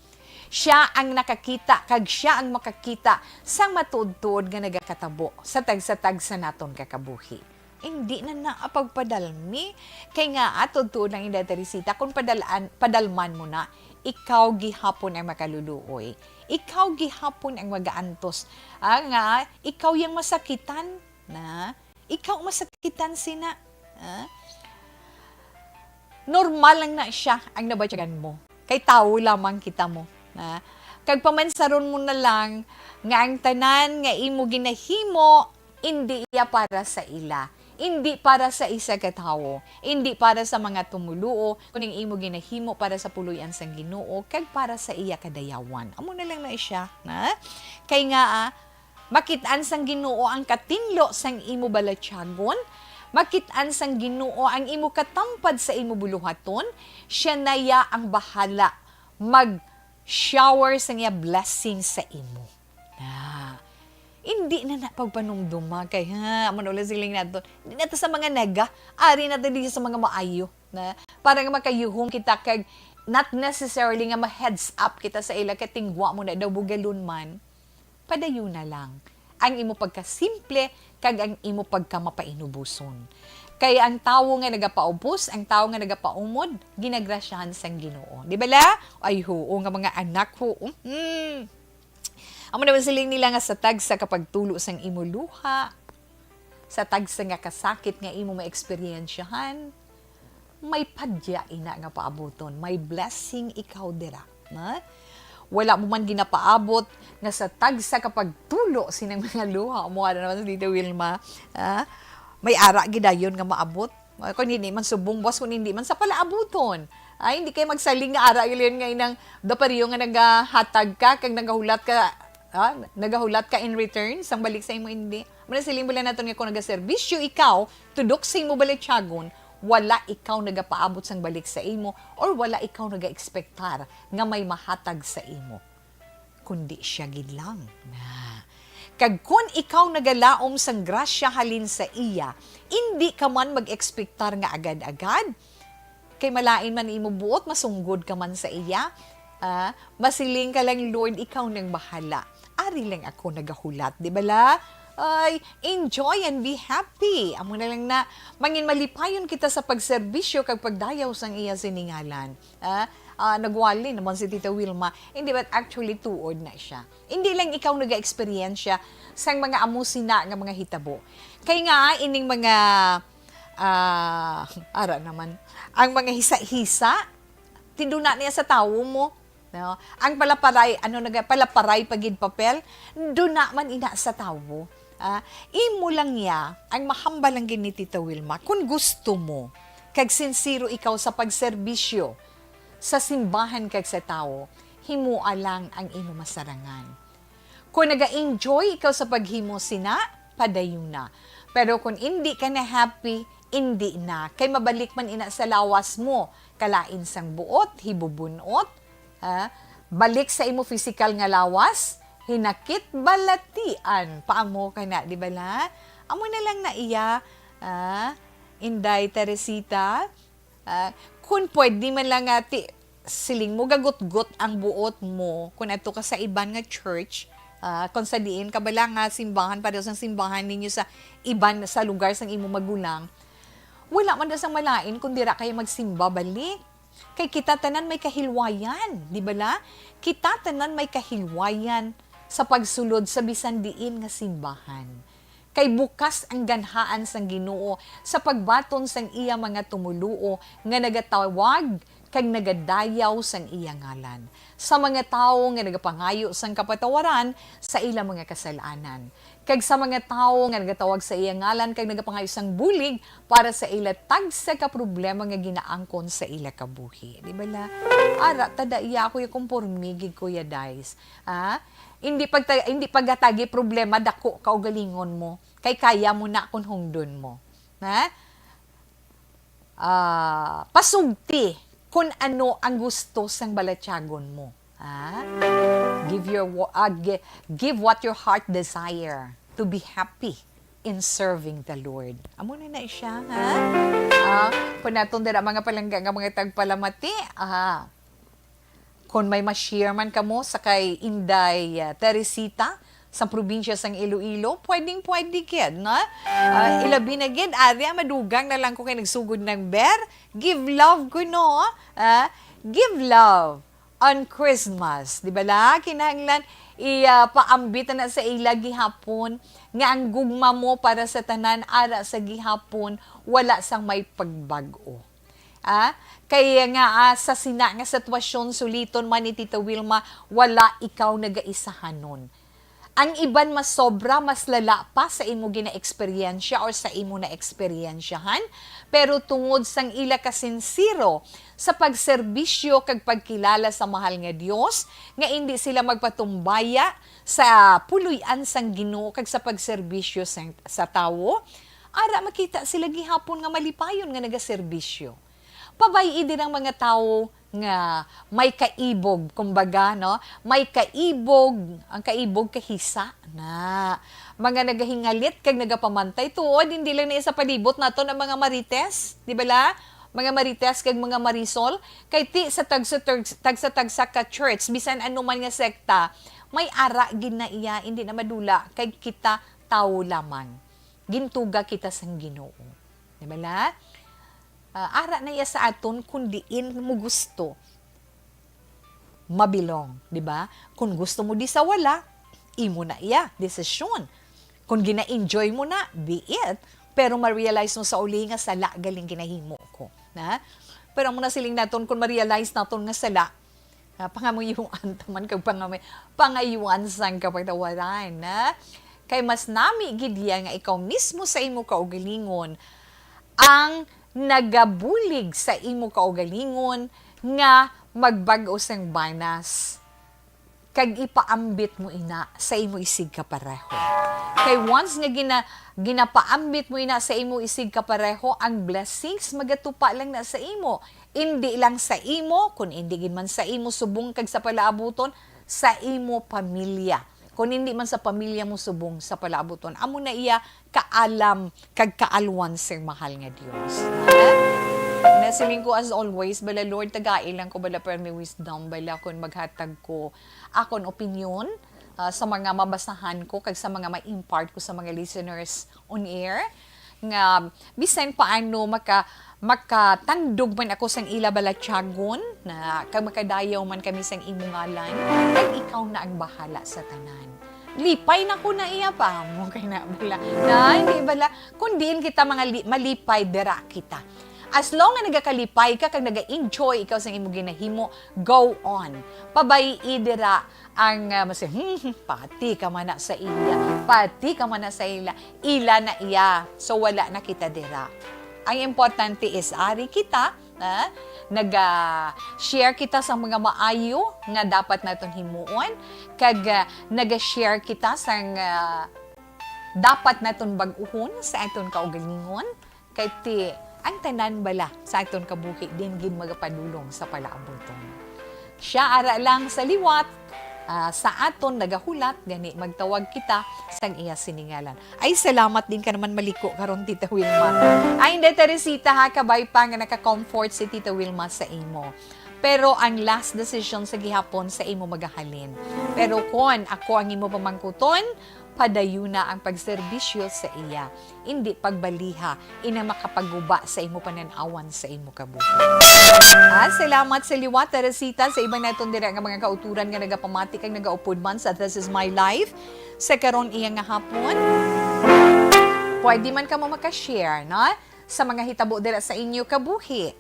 Siya ang nakakita, kag siya ang makakita sang matuod-tuod nga nagakatabo sa tagsa-tagsa naton nga kabuhi. Indi na naa pagpadalmi. Kay nga, ah, tuod-tuod lang, Inday Teresita, kung padalaan, padalman mo na, ikaw gihapon ang makaluluoy. Ikaw gihapon ang magaantos. Ah, nga, ikaw yang masakitan na. Ikaw masakitan sina. Ah? Normal lang na siya ang nabatyagan mo. Kay tawo lamang kita mo. Ah? Kag pamansaron mo na lang nga ang tanan nga imo ginahimo, indi iya para sa ila. Indi para sa isa ka tawo, indi para sa mga tumoluo, kundi ang imo ginahimo para sa puloy-an sang Ginoo kag para sa iya kadayawan. Amo na lang na siya, na? Kay nga, ah, makit-an sang Ginoo ang katinlo sang imo balatyagon, makit-an sang Ginoo ang imo katampad sa imo buluhaton, siya na iya ang bahala mag-shower sang iya blessing sa imo. Ah, hindi na na pagpanumduma kay, ha, amo na ulit siling nato. Di na ta sa mga nega, ari na ta diri sa mga maayo, na para nga makayuhong kita kag not necessarily nga ma-heads up kita sa ila kay tingwa mo na daw bugalon man. Padayon na lang ang imo pagkasimple kag ang imo pagkamapainuboson. Kay ang tawo nga nagapaubos, ang tawo nga nagapaumod, ginagrasyahan sang Ginoo. Di bala? Ay, huo nga mga anak, huo. Mm. Amo naman siling nila nga sa tagsa ka pagtulo sang imo luha, sa tagsa nga kasakit nga imo maeksperyensyahan, may padya ina nga paabuton, may blessing ikaw dira, na? Wala mo man ginapaabot nga sa tagsa ka pagtulo sining mga luha mo, ano naman si Tita Wilma, ah, may ara gidayon nga maabot. Ah, kung hindi man subong, boss, kung hindi man sa palaabuton. Ay, hindi kayo magsaling nga ara yun nga inang daw pareho nga nagahatag ka, kag nagahulat ka, ah, nagahulat ka in return, sang balik sa imo, hindi. Manasiling mo lang naton nga kung nagaserbisyo ikaw, tudok sa imo balatyagon, wala ikaw nagapaabot sang balik sa imo, or wala ikaw nagaekspektar nga may mahatag sa imo, kundi siya gid lang. Na. Kag kun ikaw nagalaom sang grasya halin sa iya, indi ka man mag-ekspektar nga agad-agad, kay malain man imo buot, masunggod ka man sa iya. Ah, masiling ka lang, "Lord, ikaw nang bahala. Ari lang ako nagahulat," di bala? Ay, enjoy and be happy. Amo na lang na, mangin malipayon kita sa pagserbisyo kag pagdayaw sang iya sining ngalan. Ah, ah, nagwali naman si Tita Wilma. Hindi, but actually, tuod na siya. Hindi lang ikaw naga-eksperyensya sang mga amo sina nga mga hitabo. Kay nga, ining mga, ah, ara naman, ang mga hisa-hisa, tinduna niya sa tawo mo. No? Ang palaparay, ano naga, palaparay pa gid papel, duna man ina sa tawo. Ah, imo lang ya, ang mahambal lang gid ni Tita Wilma, kung gusto mo, kag sinsero ikaw sa pagserbisyo sa simbahan kag sa tawo, himoa lang ang imo masarangan. Kung naga-enjoy ikaw sa paghimo sina, padayuna. Pero kung indi ka na happy, indi na. Kay mabalik man ina sa lawas mo, kalain sang buot, hibubun-ot, ha? Balik sa imo physical nga lawas, hinakit balatian. Paamo ka na, di bala? Amo na lang na iya, ah, Inday Teresita. Ah, kun pwede man lang nga ti, siling mo, gagutgot ang buot mo. Kun adto ka sa iban nga church, ah, kun sa diin ka bala nga simbahan, pareho sang simbahan ninyo sa iban, sa lugar sang imo magulang, wala man na sang malain kun dira kayo magsimba balik. Kay kita tanan may kahilwayan, di bala? Kita tanan may kahilwayan sa pagsulod sa bisan diin nga simbahan. Kay bukas ang ganhaan sang Ginoo sa pagbaton sang iya mga tumoluo nga nagatawag kag nagadayaw sang iya ngalan, sa mga tawo nga nagapangayo sang kapatawaran sa ila mga kasal-anan, kag sa mga tawo nga nagatawag sa iya ngalan kag nagapangayo sang bulig para sa ila tagsa ka problema nga ginaangkon sa ila kabuhi. Di bala? Ara, tada iya ako yung kumpormi gid, Kuya Dice. Ha? Hindi pagta-, hindi paghatagi problema dako kaugalingon mo, kay kaya mo na kun hungdon mo. Ha? Ah, pasugti kun ano ang gusto sang balatyagon mo. Ha? Give your wa-, ah, gi-, give what your heart desire to be happy in serving the Lord. Amo na na siya, ha? Ah, kung naton dira mga palangga nga mga tagpalamati, ah, kung may ma-share man kamo sa kay Inday, ah, Teresita sa probinsya sang Iloilo, pwedeng-pwede gid, no? Ah, ilabi na gid, ari, madugang na lang ko kay nagsugod ng ber. Give love ko, no? Ah, give love on Christmas. Di bala? Kinahanglan i, ah, paambit na sa ila gihapon nga ang gugma mo para sa tanan ara sa gihapon, wala sang may pagbag-o. Ah, kay nga, ah, sa sina nga sitwasyon, suliton man ni Tita Wilma, wala ikaw nagaisahanon. Ang iban mas sobra, mas lala pa sa imo ginaeksperyensya or sa imo naeksperyensyahan, pero tungod sang ila kasinsero sa pagserbisyo kag pagkilala sa mahal nga Dios, nga indi sila magpatumbaya sa puloy-an sang Ginoo kag sa pagserbisyo sang, sa tawo, ara makita sila gihapon nga malipayon nga nagaserbisyo. Pabay-i din ang mga tawo nga may kaibog, kumbaga, no? May kaibog, ang kaibog kahisa na. Mga nagahingalit kag nagapamantay tuod, hindi lang na sa palibot naton ang mga marites, di ba la? Mga marites kag mga marisol, kay ti sa tagsa-, tagsa-tagsa ka church, bisan ano man nga sekta, may ara gid na iya, hindi na madula, kay kita tawo lamang. Gintuga kita sang Ginoo. Di ba la? Ah, ara na iya sa aton kung diin mo gusto mabilong, di ba? Kung gusto mo di sa wala, imo na iya, desisyon. Kung gina-enjoy mo na, be it. Pero ma-realize mo sa uli nga sala galing ginahimo ko. Na? Pero amo na siling naton, kung ma-realize naton nga sala, ah, pangamuyuan taman kag pangami-, pangayuan sang kapatawaran, na? Kay mas nami gid iya nga ikaw mismo sa imo kaugalingon ang nagabulig sa imo kaugalingon nga magbag-o sang banas, kag ipaambit mo ina sa imo isigkapareho. Kay once nga gina-, ginapaambit mo ina sa imo isigkapareho, ang blessings magatupa lang na sa imo. Indi lang sa imo, kun indi gid man sa imo subong kag sa palaabuton, sa imo pamilya. Kun indi man sa pamilya mo subong, sa palaabuton. Amo na iya kaalam kag kaalwan sing mahal nga Dios. Ha? Nasiling ko as always, bala, Lord, tagai lang ko, bala, permi wisdom, bala, kun maghatag ko akon opinion, ah, sa mga mabasahan ko kag sa mga ma-impart ko sa mga listeners on air, nga bisan paano maka-, makatandog man ako sang ila balatyagon, na, kag makadayaw man kami sang imo ngalan, kag ikaw na ang bahala sa tanan. Lipay na ko na iya pa mo kay na bala. Na, hindi bala. Kung diin kita mga li-, malipay, dira kita. As long nga nagakalipay ka kag naga-enjoy ikaw sa imo ginahimo, go on. Pabay-i dira ang, ah, masi-, "Hmm, hmm, pati ka man na sa iya, pati ka man na sa ila, ila na iya." So, wala na kita dira. Ang importante is, ari kita, ah, naga-share kita sa mga maayo nga dapat naton himuon, kag, ah, naga-share kita sang, ah, dapat naton bag-uhon sa aton kaugalingon, kay ti ang tanan bala sa aton kabuhi din gid magapadulong sa palaabuton. Siya ara lang sa liwat, ah, sa aton nagahulat, gani magtawag kita sang iya sining ngalan. Ay, salamat din ka naman maliko karon, Tita Wilma. Ay, hindi, Teresita, ha, kabay pa nga naka-comfort si Tita Wilma sa imo. Pero ang last decision sa gihapon sa imo magahalin. Pero kon ako ang imo pamangkuton, padayuna ang pagserbisyo sa iya, indi pagbaliha, ina makapaguba sa imo panan-awan sa imo kabuhi. Ah, salamat sa liwat, Teresita, sa iban naton dira nga mga kauturan nga nagapamati kag nagaupod man sa This Is My Life sa karon iya nga hapon. Pwede man kamo maka-share, no? Sa mga hitabo dira sa inyo kabuhi.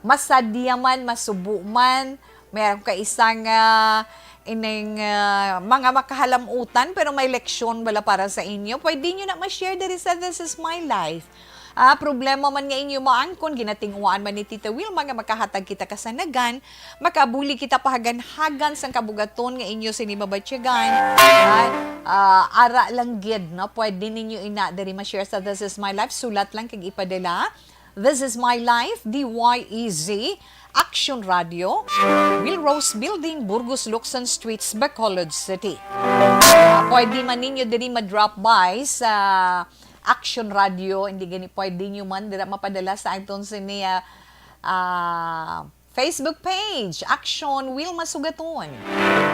Masadya man, masubo man, meron ka isang, ah, ining, ah, mga makahalamutan, pero may leksyon bala para sa inyo. Pwede nyo na ma-share diri sa This Is My Life. Ah, problema man nga inyo maangkon, ginatinguhaan man ni Tita Wilma nga makahatag kita kasanagan, makabuli kita pahaganhagan sang kabugaton nga inyo sini mabatyagan. Ah, ah, ara lang gid, no? Pwede ninyo ina diri ma-share sa This Is My Life. Sulat lang kag ipadala. This Is My Life, D Y E Z, Action Radio, Will Rose Building, Burgos, Locsin Streets, Bacolod City. Ah, pwede man ninyo diri ma-drop by sa Action Radio, hindi gani pwede nyo man dira mapadala sa aton sini, ah, ah, Facebook page, Action Wilma Sugaton.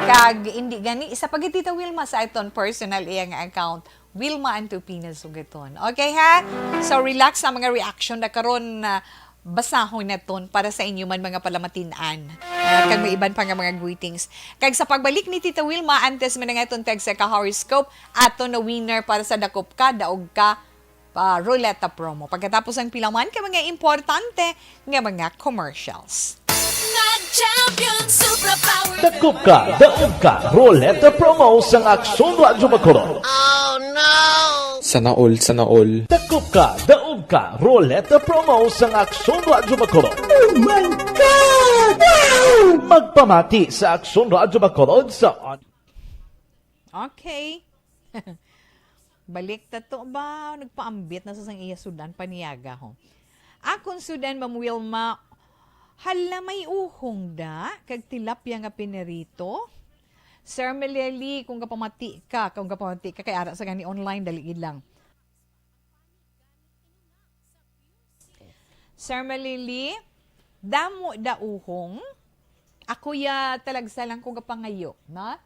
Kag hindi gani, isa pa gid, Tita Wilma, sa aton personal iya nga account, Wilma Antupina Sugaton. Okay, ha? So, relax sa mga reaction na karon na basahon naton para sa inyo man mga palamatin-an. Ah, kag may iban pa nga mga greetings. Kag sa pagbalik ni Tita Wilma, antes man nga aton tag sa ka-horoscope, ato na winner para sa Dakop Ka, Daog Ka, ah, Ruleta Promo. Pagkatapos ang pila man ka mga importante nga mga commercials. Nagja- Dakop ka, daog ka, Roleta Promo sang Aksyon Radyo Bacolod. Sana all, sana all. Dakop ka, daog ka, Roleta Promo sang Aksyon Radyo Bacolod. Oh my God! Wow! Magpamati sa Aksyon Radyo Bacolod sa on- Okay. Balik ta to ba? Nagpaambit na sa sang iya sudan paniaga ho. Akon sudan, Ma'am Wilma, hala, may uhong da, kag tilapia nga pinirito. Sir Meleli, kung kapamati ka, kung kapamati ka, kay ara sa gani online, dali gid lang. Sir Meleli, damo da uhong. Ako ya talagsa lang ko gapangayo, no?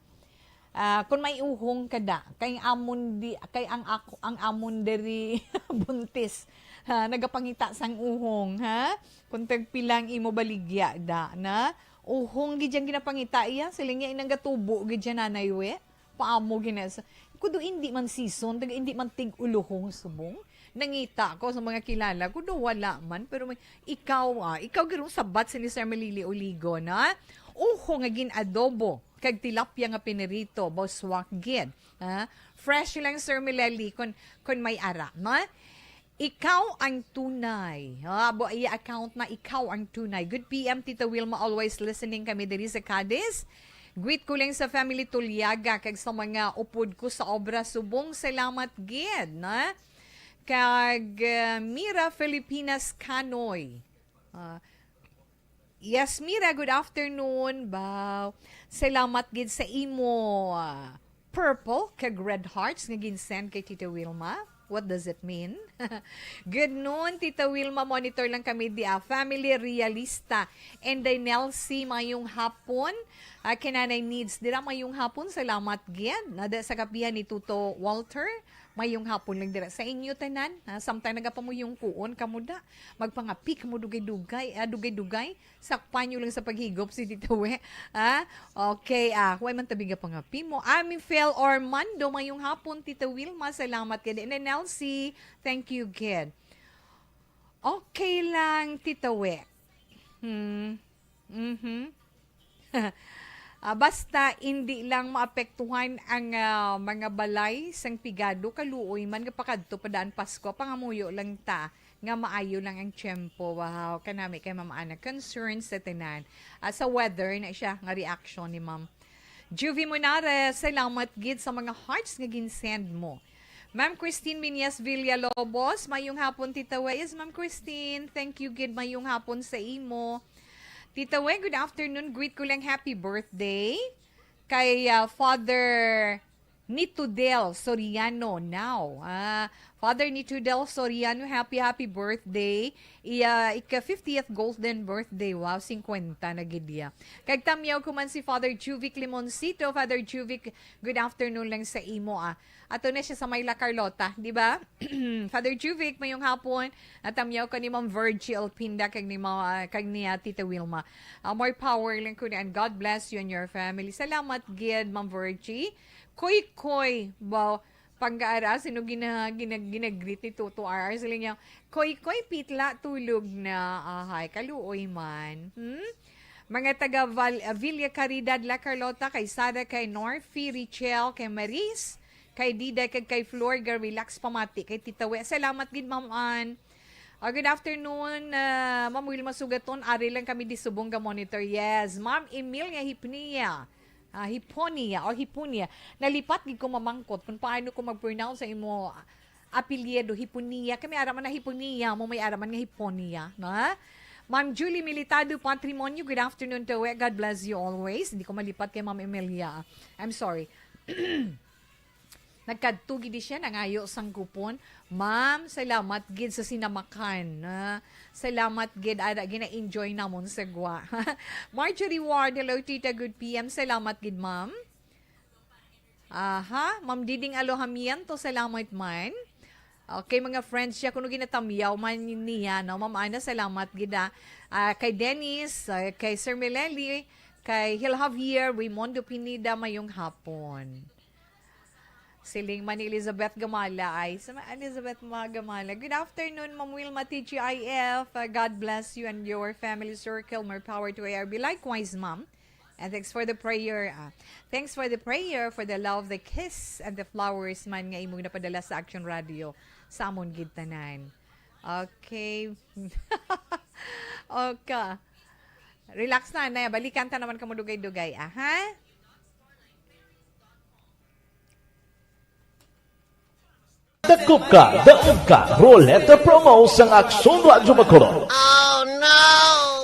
Ah, kung may uhong ka da, kay ang amon di, kay ang ako, ang amon diri buntis, ha, nagapangita sang uhong, ha? Kung tagpila ang imo baligya da, na uhong gid yang ginapangita iya, siling niya inang gatubo gid siya, Nanay We. Paamo gina sa, kudo hindi man season, taga hindi man tig-uluhong subong. Nangita ko sa mga kilala ko, do wala man, pero may, ikaw, ah, ikaw garong sabat sa ni Sir Malili Oligo, na? Uho nga gin-adobo, kag tilapia nga pinirito, boswak gid. Ah, fresh lang, Sir Mileli, kun, kun may ara, no? Ikaw ang tunay. Ah, abo, iya account na, ikaw ang tunay. Good P M, Tita Wilma, always listening kami diri sa Cadiz. Greet ko lang sa family Tuliaga kag sa mga upod ko sa obra subong. Salamat gid, na? Kag, ah, Mira Filipinas Kanoy. Ah, yes, Mira, good afternoon. Baw, salamat gid sa imo, ah, purple kag red hearts nga ginsend kay Tita Wilma. What does it mean? Good noon, Tita Wilma. Monitor lang kami di, ah, family Realista. And then Nelsie, mayong hapon. Ah, kinanay needs dira, mayong hapon. Salamat gid. Nada sa kapihan ni Tuto Walter. Mayong hapon lang dira sa inyo tanan. Ah, samtang nagapamuyong kuon kamo da. Magpangapi kamo dugay-dugay, ah, dugay-dugay. Sakpan nyo lang sa paghigop si Tita We. Ah, okay, ah, huwag man tabi nga pangapi mo. Ami Fel Ormando, mayong hapon, Tita Wilma. Salamat gid. And then Nelsie, thank you gid. Okay lang, Tita We. Hmm. Mhm. Ah, basta hindi lang maapektuhan ang, ah, mga balay sang pigado, kaluoy man nga pakadto pa daan Pasko, pangamuyo lang ta nga maayo lang ang tiyempo. Wow, kanami kay Ma'am Ana, concern sa tanan. Ah, sa weather na siya nga reaction ni Ma'am Juvie Monares. Salamat gid sa mga hearts nga ginsend mo. Ma'am Christine Minyas Villalobos, mayong hapon, Tita Wes. Ma'am Christine, thank you gid, mayong hapon sa imo. Tita We, good afternoon. Greet ko lang happy birthday kay, ah, Father Nitudel Soriano now. Ah, Father Nitudel Soriano, happy, happy birthday. Iya, ika fiftieth golden birthday. Wow, singkwenta na gid iya. Kag tamyaw ko man si Father Juvic Limoncito. Father Juvic, good afternoon lang sa imo, ah. Ato na siya sa Mayla Carlota, di ba? Father Juvic, mayong hapon. Natamyaw ko ni Ma'am Virgie Alpinda kag ni Ma-, kag ni, ah, Tita Wilma. Ah, more power lang ko, and God bless you and your family. Salamat gid, Ma'am Virgie. Koy Koy, ba, panggaara, sino gina-, gina-, ginagreet ni Toto R R? Sila niya, Koy Koy, pitla, tulog na. Ahay, kaluoy man. Hmm? Mga taga Val-, ah, Villa Caridad, La Carlota, kay Sara, kay Norfi, Richel, kay Maris, kay Dida, kag kay Flor, ga relax pamati kay Tita We. Salamat gid, Ma'am Ann. Ah, good afternoon, ah, Ma'am Wilma Sugaton. Ari lang kami di subong ga monitor. Yes, Ma'am Emilia Hipnia. Ah, Hiponia or Hipunia. Nalipat gid ko mamangkot kung paano ko mag-pronounce sa imo apelyido, Hipunia. Kami ara man na Hipunia, mo may ara man nga Hiponia, no? Ma'am Julie Militado Patrimonio, good afternoon to. God bless you always. Hindi ko malipat kay Ma'am Emilia. I'm sorry. Nagkadto gid siya, nangayo sang kupon. Ma'am, salamat gid sa sinamakan. Ah, salamat gid, ada gina-enjoy namon sa gwa. Marjorie Ward, hello, Tita, good P M. Salamat gid, ma'am. Aha, Ma'am Diding Alojamiento, salamat man. Okay, mga friends siya, kuno ginatamyaw man niya, no? Ma'am Ana, salamat gid, ah. Ah, kay Dennis, ah, kay Sir Meleli, kay Hil Javier, Raymondo Pineda, mayong hapon. Siling man ni Elizabeth Gamala ay, sa ma-, Elizabeth mga Gamala. Good afternoon, Ma'am Wilma, T G I F. Uh, God bless you and your family circle. More power to A R B. Likewise, ma'am. And thanks for the prayer. Ah, thanks for the prayer, for the love, the kiss, and the flowers man nga imong napadala sa Action Radio. Sa amon gid tanan. Okay. Okay. Relax na, na. Balikan ta naman kamo dugay-dugay, ah, ha? Dakop ka, daog ka, Roleta Promo sang Aksyon Radyo Bacolod.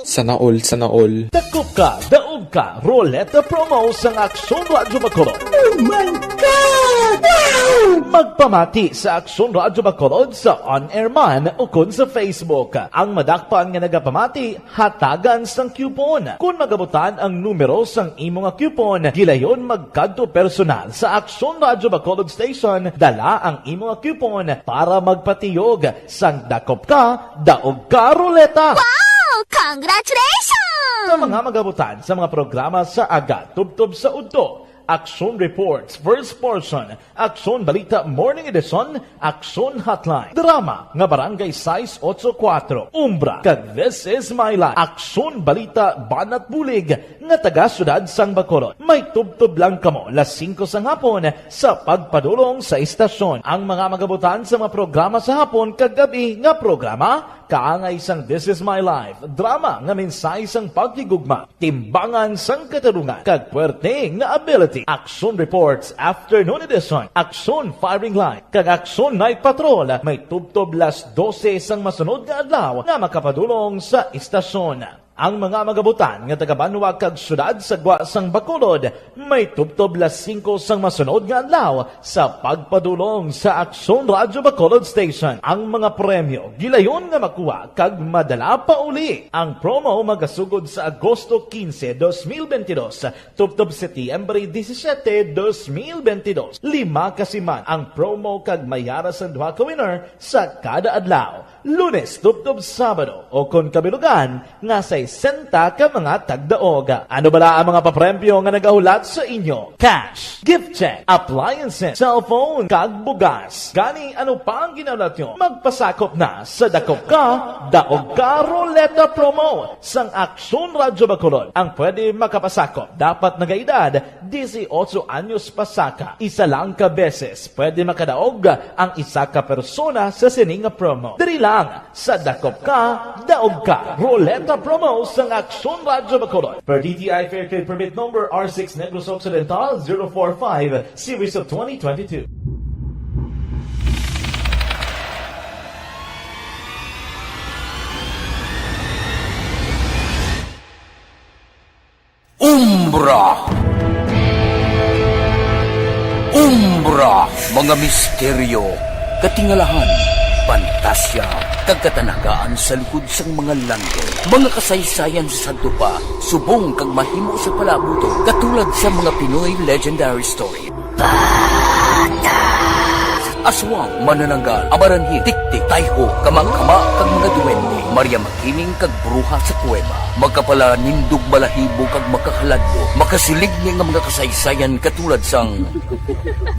Sana all, sana all. Dakop ka, daog ka, Roleta Promo sang Aksyon Radyo Bacolod. Oh my God! Wow! Magpamati sa Aksyon Radyo Bacolod sa on-air man ukon sa Facebook. Ang madakpan nga nagapamati, hatagan sang coupon. Kon magabutan ang numero sang imo nga coupon, gilayon magkadto personal sa Aksyon Radyo Bacolod Station, dala ang imo nga coupon para magpatiyog sang dakop ka, daog ka, Roleta. Wow! Congratulations! Sa mga magabutan sa mga programa sa aga, tubtob sa udto, Aksyon Reports, First Portion, Aksyon Balita Morning Edition, Aksyon Hotline, drama nga Barangay sais ocho kuatro, Umbra, kag This Is My Life, Aksyon Balita Banat Bulig nga taga Siyudad sang Bacolod. May tubtob lang kamo las singko sang hapon sa pagpadulong sa istasyon. Ang mga magabutan sa mga programa sa hapon kag gab-i nga programa, kaangay sang This Is My Life, drama nga mensahe sang paghigugma, timbangan sang katarungan, kag puwerte nga ability. Aksyon Reports Afternoon Edition, Aksyon Firing Line, kag Aksyon Night Patrol may tubtob las dose sang masunod nga adlaw nga makapadulong sa istasyon. Ang mga magabutan nga taga-banwa kag siyudad sa gwa sang Bacolod may tubtob las singko sang masunod nga adlaw sa pagpadulong sa Aksyon Radyo Bacolod Station. Ang mga premyo gilayon nga makuha kag madala pauli. Ang promo magasugod sa Agosto quince, dos mil veintidós, tubtob Setyembre disisiete, dos mil veintidós. Lima ka siman ang promo kag may ara sang duha ka winner sa kada adlaw. Lunes tubtob Sabado, o kon kabilugan nga sesenta ka mga tagdaog. Ano bala ang mga papremyo nga nagahulat sa inyo? Cash, gift check, appliances, cellphone, kag bugas. Gani, ano pa ang ginahulat nyo? Magpasakop na sa Dakop Ka, Daog Ka Roleta Promo sang Aksyon Radyo Bacolod. Ang pwede makapasakop dapat nagaedad disiotso anyos pasaka. Isa lang ka beses pwede makadaog ang isa ka persona sa sini nga promo. Diri lang sa Dakop Ka, Daog Ka Roleta Promo sang Aksyon Radyo Bacolod. Per D T I Fair Trade Permit Number R six Negros Occidental zero four five, Series of twenty twenty-two. Umbra. Umbra, mga misteryo, katingalahan, pantasya, kag katanagaan sa likod sang mga landong. Mga kasaysayan sa sadto pa, subong kag mahimo sa palaabuton, katulad sa mga Pinoy legendary story. Aswang, manananggal, amaranhit, tiktik, tayho, kamangkama, kag mga duwende, Maria Makiling kag bruha sa kuweba, makapalanindog balahibo kag makahaladlok, makasiligni nga mga kasaysayan katulad sang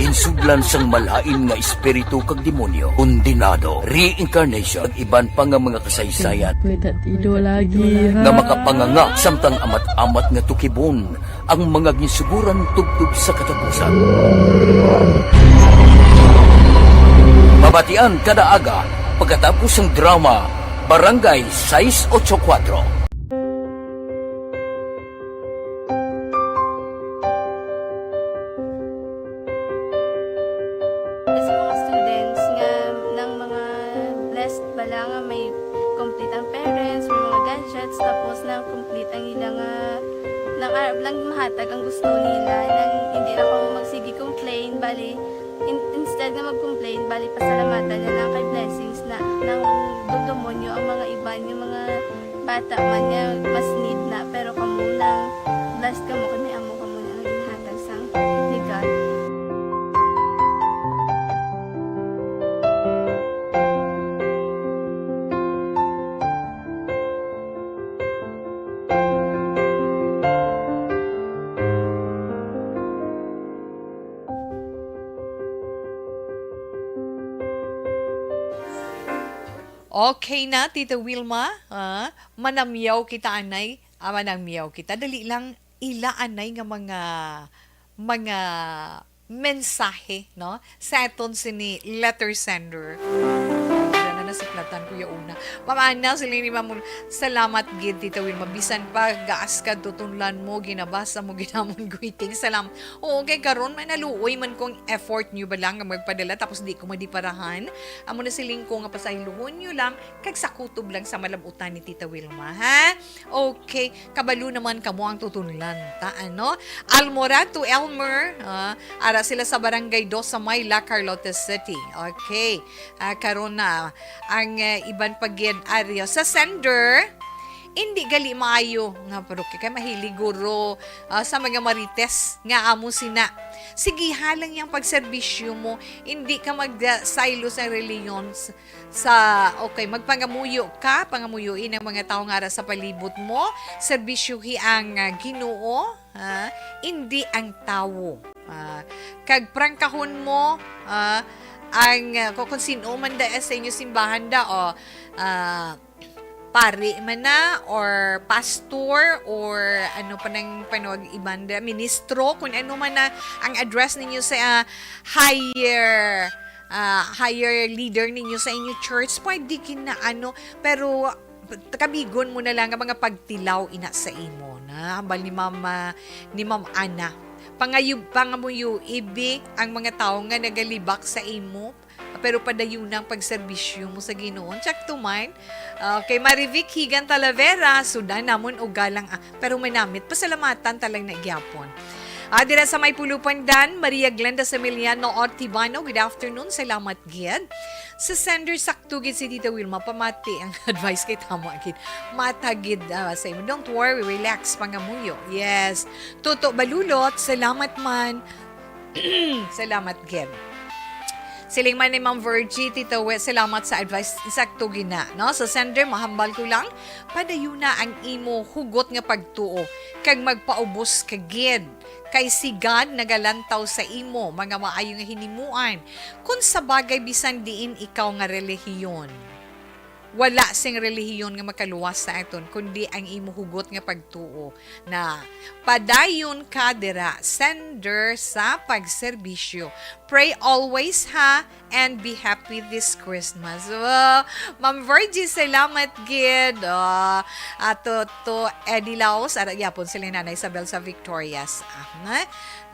ginsudlan sang malain nga espiritu kag demonyo, kondenado, reincarnation, kag iban pa nga mga kasaysayan Pwede ido lagi, ha? nga makapanganga samtang amat-amat nga tukibon ang mga ginsuguran tubtob sa katapusan. Mabatian kada aga pagkatapos sang drama Barangay sais ocho kuatro. Sa mga students nga, nang mga blessed bala nga may complete ang parents, may mga gadgets, tapos nang complete ang ila nga, nang arab lang mahatag ang gusto nila, nang hindi na kamo magsige complain, bali, in-, instead nga mag-complain, bali, pasalamatan na lang kay blessings na, nang dudumonyo ang mga iban nga mga bata man nga mas need na, pero kamo nang blessed kamo kay may amo kamo na nga ginhatag sang ni God. Okay na, Tita Wilma. Ah, manamyaw kita, anay. Ah, manamyaw kita. Dali lang, ila, anay, nga mga, mga mensahe, no? Sa aton sini letter sender. Wala na nasiplatan ko yung una. Ma'am Ana, sila ni Ma'am, salamat gid, Tita Wilma. Bisan pa, gaas ka, tutunlan mo, ginabasa mo, ginamon, greeting. Salam. Oo, kay karon, may naluoy man kong effort nyo ba lang nga magpadala, tapos di ko madiparahan. Amo na siling ko nga pasayluhon nyo lang, kag sa kutob lang sa malabutan ni Tita Wilma, ha? Okay, kabalo naman kamo ang tutunlan ta, ano? Almora to Elmer, ah, ara sila sa Barangay Dos sa Mayla, Carlotes City. Okay, ah, karon na ang, eh, iban pa gid area sa sender. Hindi gali maayo nga, pero kay mahilig guro, ah, sa mga marites nga amo sina. Sige, halang yang pagserbisyo mo, hindi ka magsaylo sa reliyon, sa, okay, magpangamuyo ka, pangamuyoin ang mga tawo nga ara sa palibot mo, serbisyuhi ang, ah, Ginoo, ha, indi ang tawo. Ah, kag prangkahon mo, ah, ang, ah, kung, kung sino man da sa inyo simbahan da, o, ah, pari man na, or pastor, or ano pa nang panawag, iban da, ministro, kung ano man na ang address ninyo sa, ah, higher, ah, higher leader ninyo sa inyo church, pwede kina ano, pero kabigon mo na lang ang mga pagtilaw ina sa imo na hambal ni Ma'am, ah, ni Ma'am Ana. Pangayo, pangamuyo ibi ang mga tawo nga nagalibak sa imo, pero padayon ang pagserbisyo mo sa Ginoo. Check to mind. Okay, Marivic Higan Talavera, sudan namon og galang, ah, pero manamit, pasalamatan ta lang na gyapon. Ah, dira sa may Pulupan, Dan, Maria Glenda Samiliano Ortibano, good afternoon, salamat gid. Sa sender, sakto gid si Tita Wilma, pamati ang advice kay tama gid. Mata gid, ah, sa imo. Don't worry, relax, pangamuyo. Yes. Toto Balulot, salamat man. Salamat gid. Siling man ni Ma'am Virgie, Tita We, salamat sa advice. Sakto gid na, no? Sa sender, mahambal ko lang, padayuna ang imo hugot nga pagtuo, kag magpaubos ka gid. Kay si God nagalantaw sa imo mga maayo nga hinimuan, kun sa bagay bisan diin ikaw nga relihiyon. Wala sing relihiyon nga makaluwas sa aton, kundi ang imo hugot nga pagtuo na padayon ka dira, sender sa pagserbisyo. Pray always, ha, and be happy this Christmas. Wow! Ma'am Virgie, salamat gid. Ah, ato to Eddie Laos, ara gyapon sila Nanay Isabel sa Victorias. Ah, na?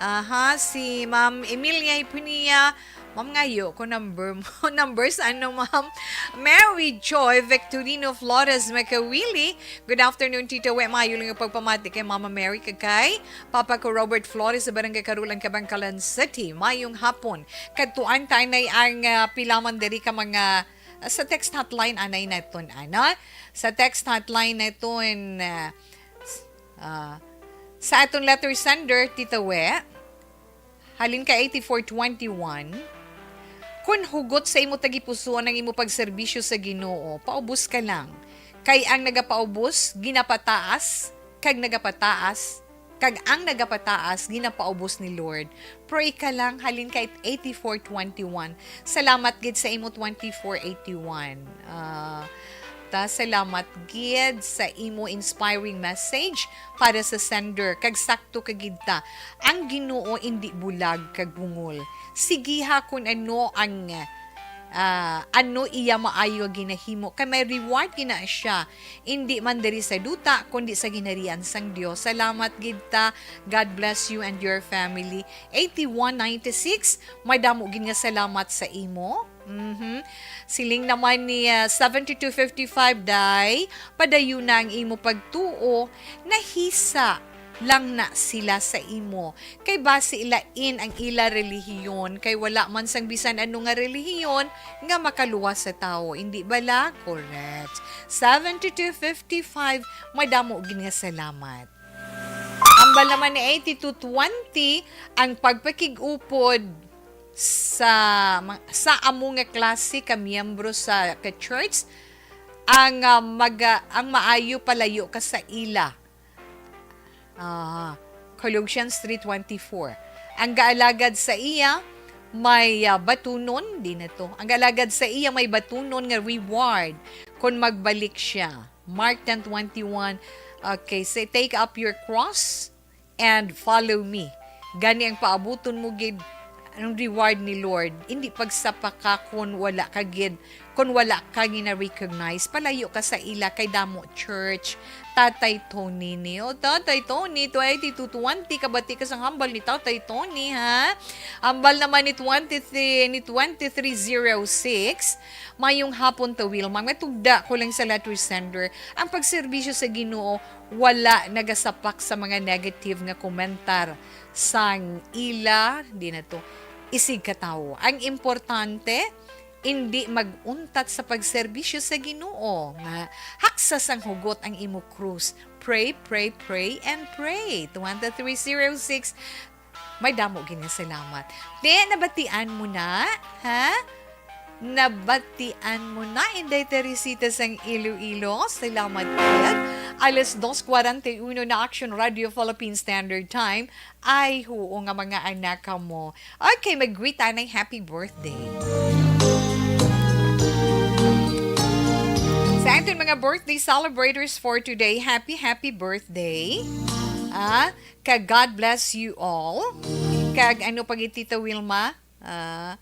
Aha, si Ma'am Emilia Hipunia. Ma'am, ngayo ko number mo. Numbers, ano, Ma'am? Mary Joy Victorino Flores Macawili. Good afternoon, Tita We. Maayo lang ang pagpamati kay Mama Mary kag kay Papa ko Robert Flores sa Barangay Carulan, Kabankalan City. Mayong hapon. Kadtuan ta anay ang, ah, pila man diri ka mga, ah, sa text hotline anay naton, ano? Sa text hotline naton, ah, s-, ah, sa aton letter sender, Tita We, halin ka eighty-four twenty-one, kun hugot sa imo tagipusoon ang imo pagserbisyo sa Ginoo, paubos ka lang. Kay ang nagapaubos, ginapataas, kag nagapataas, kag ang nagapataas, ginapaubos ni Lord. Pray ka lang, halin kay eighty-four twenty-one. Salamat gid sa imo, twenty-four eighty-one. Ah, ta, salamat gid sa imo inspiring message para sa sender. Kag sakto ka gid ta, ang Ginoo indi bulag kag bungol. Sige ha, kun ano ang, ah, ano iya maayo nga ginahimo, kay may reward gina siya, indi man diri sa duta, kundi sa ginharian sang Dios. Salamat gid ta. God bless you and your family. Eighty-one ninety-six, madamo gid nga salamat sa imo. Mhm. Siling naman ni, ah, seventy-two fifty-five, Day, padayon na ang imo pagtuo, nahisa lang na sila sa imo. Kay basi lain ang ila relihiyon, kay wala man sang bisan ano nga relihiyon nga makaluwas sa tawo. Indi bala? Correct. Seventy-two fifty-five, madamo gid nga salamat. Ambal naman ni eighty-two twenty, ang pagpakig-upod sa ma-, sa amo nga klase ka miyembro sa ka church, ang, ah, maga-, ang maayo palayo ka sa ila. Ah, Colossians three twenty-four. Ang gaalagad sa iya, May, ah, batunon, di na to. Ang alagad sa iya may batunon nga reward kon magbalik siya. Mark ten twenty-one. Okay, say, "Take up your cross and follow me." Gani ang paabuton mo gid ang reward ni Lord. Hindi pagsapa ka kung wala ka gid, kung wala ka gina-recognize. Palayo ka sa ila kay damo church. Tatay Tony ni. O, Tatay Tony, twenty to twenty, kabati ka sang hambal ni Tatay Tony, ha? Hambal naman ni twenty-three, ni twenty-three zero six. Mayong hapon to, Wilma. Matugda ko lang sa letter sender. Ang pagserbisyo sa Ginoo, wala nagasapak sa mga negative nga komentar sang ila, di na to, isig katawo. Ang importante, indi mag-untat sa pagserbisyo sa Ginoo nga haksa sang hugot ang imo krus. Pray, pray, pray, and pray. Twenty-three zero six, may damo gid nga salamat. Te, nabatian mo na, ha? Nabatian mo na, Inday Teresita sang Iloilo. Salamat gid. Alas dos cuarenta y uno na, Action Radio Philippine Standard Time. Ay, huo nga mga anak ka mo. Okay, mag-greet anay happy birthday. Sa ating mga birthday celebrators for today, happy, happy birthday. Ah, kag God bless you all. Kag ano pa gid, Tita Wilma? Ah,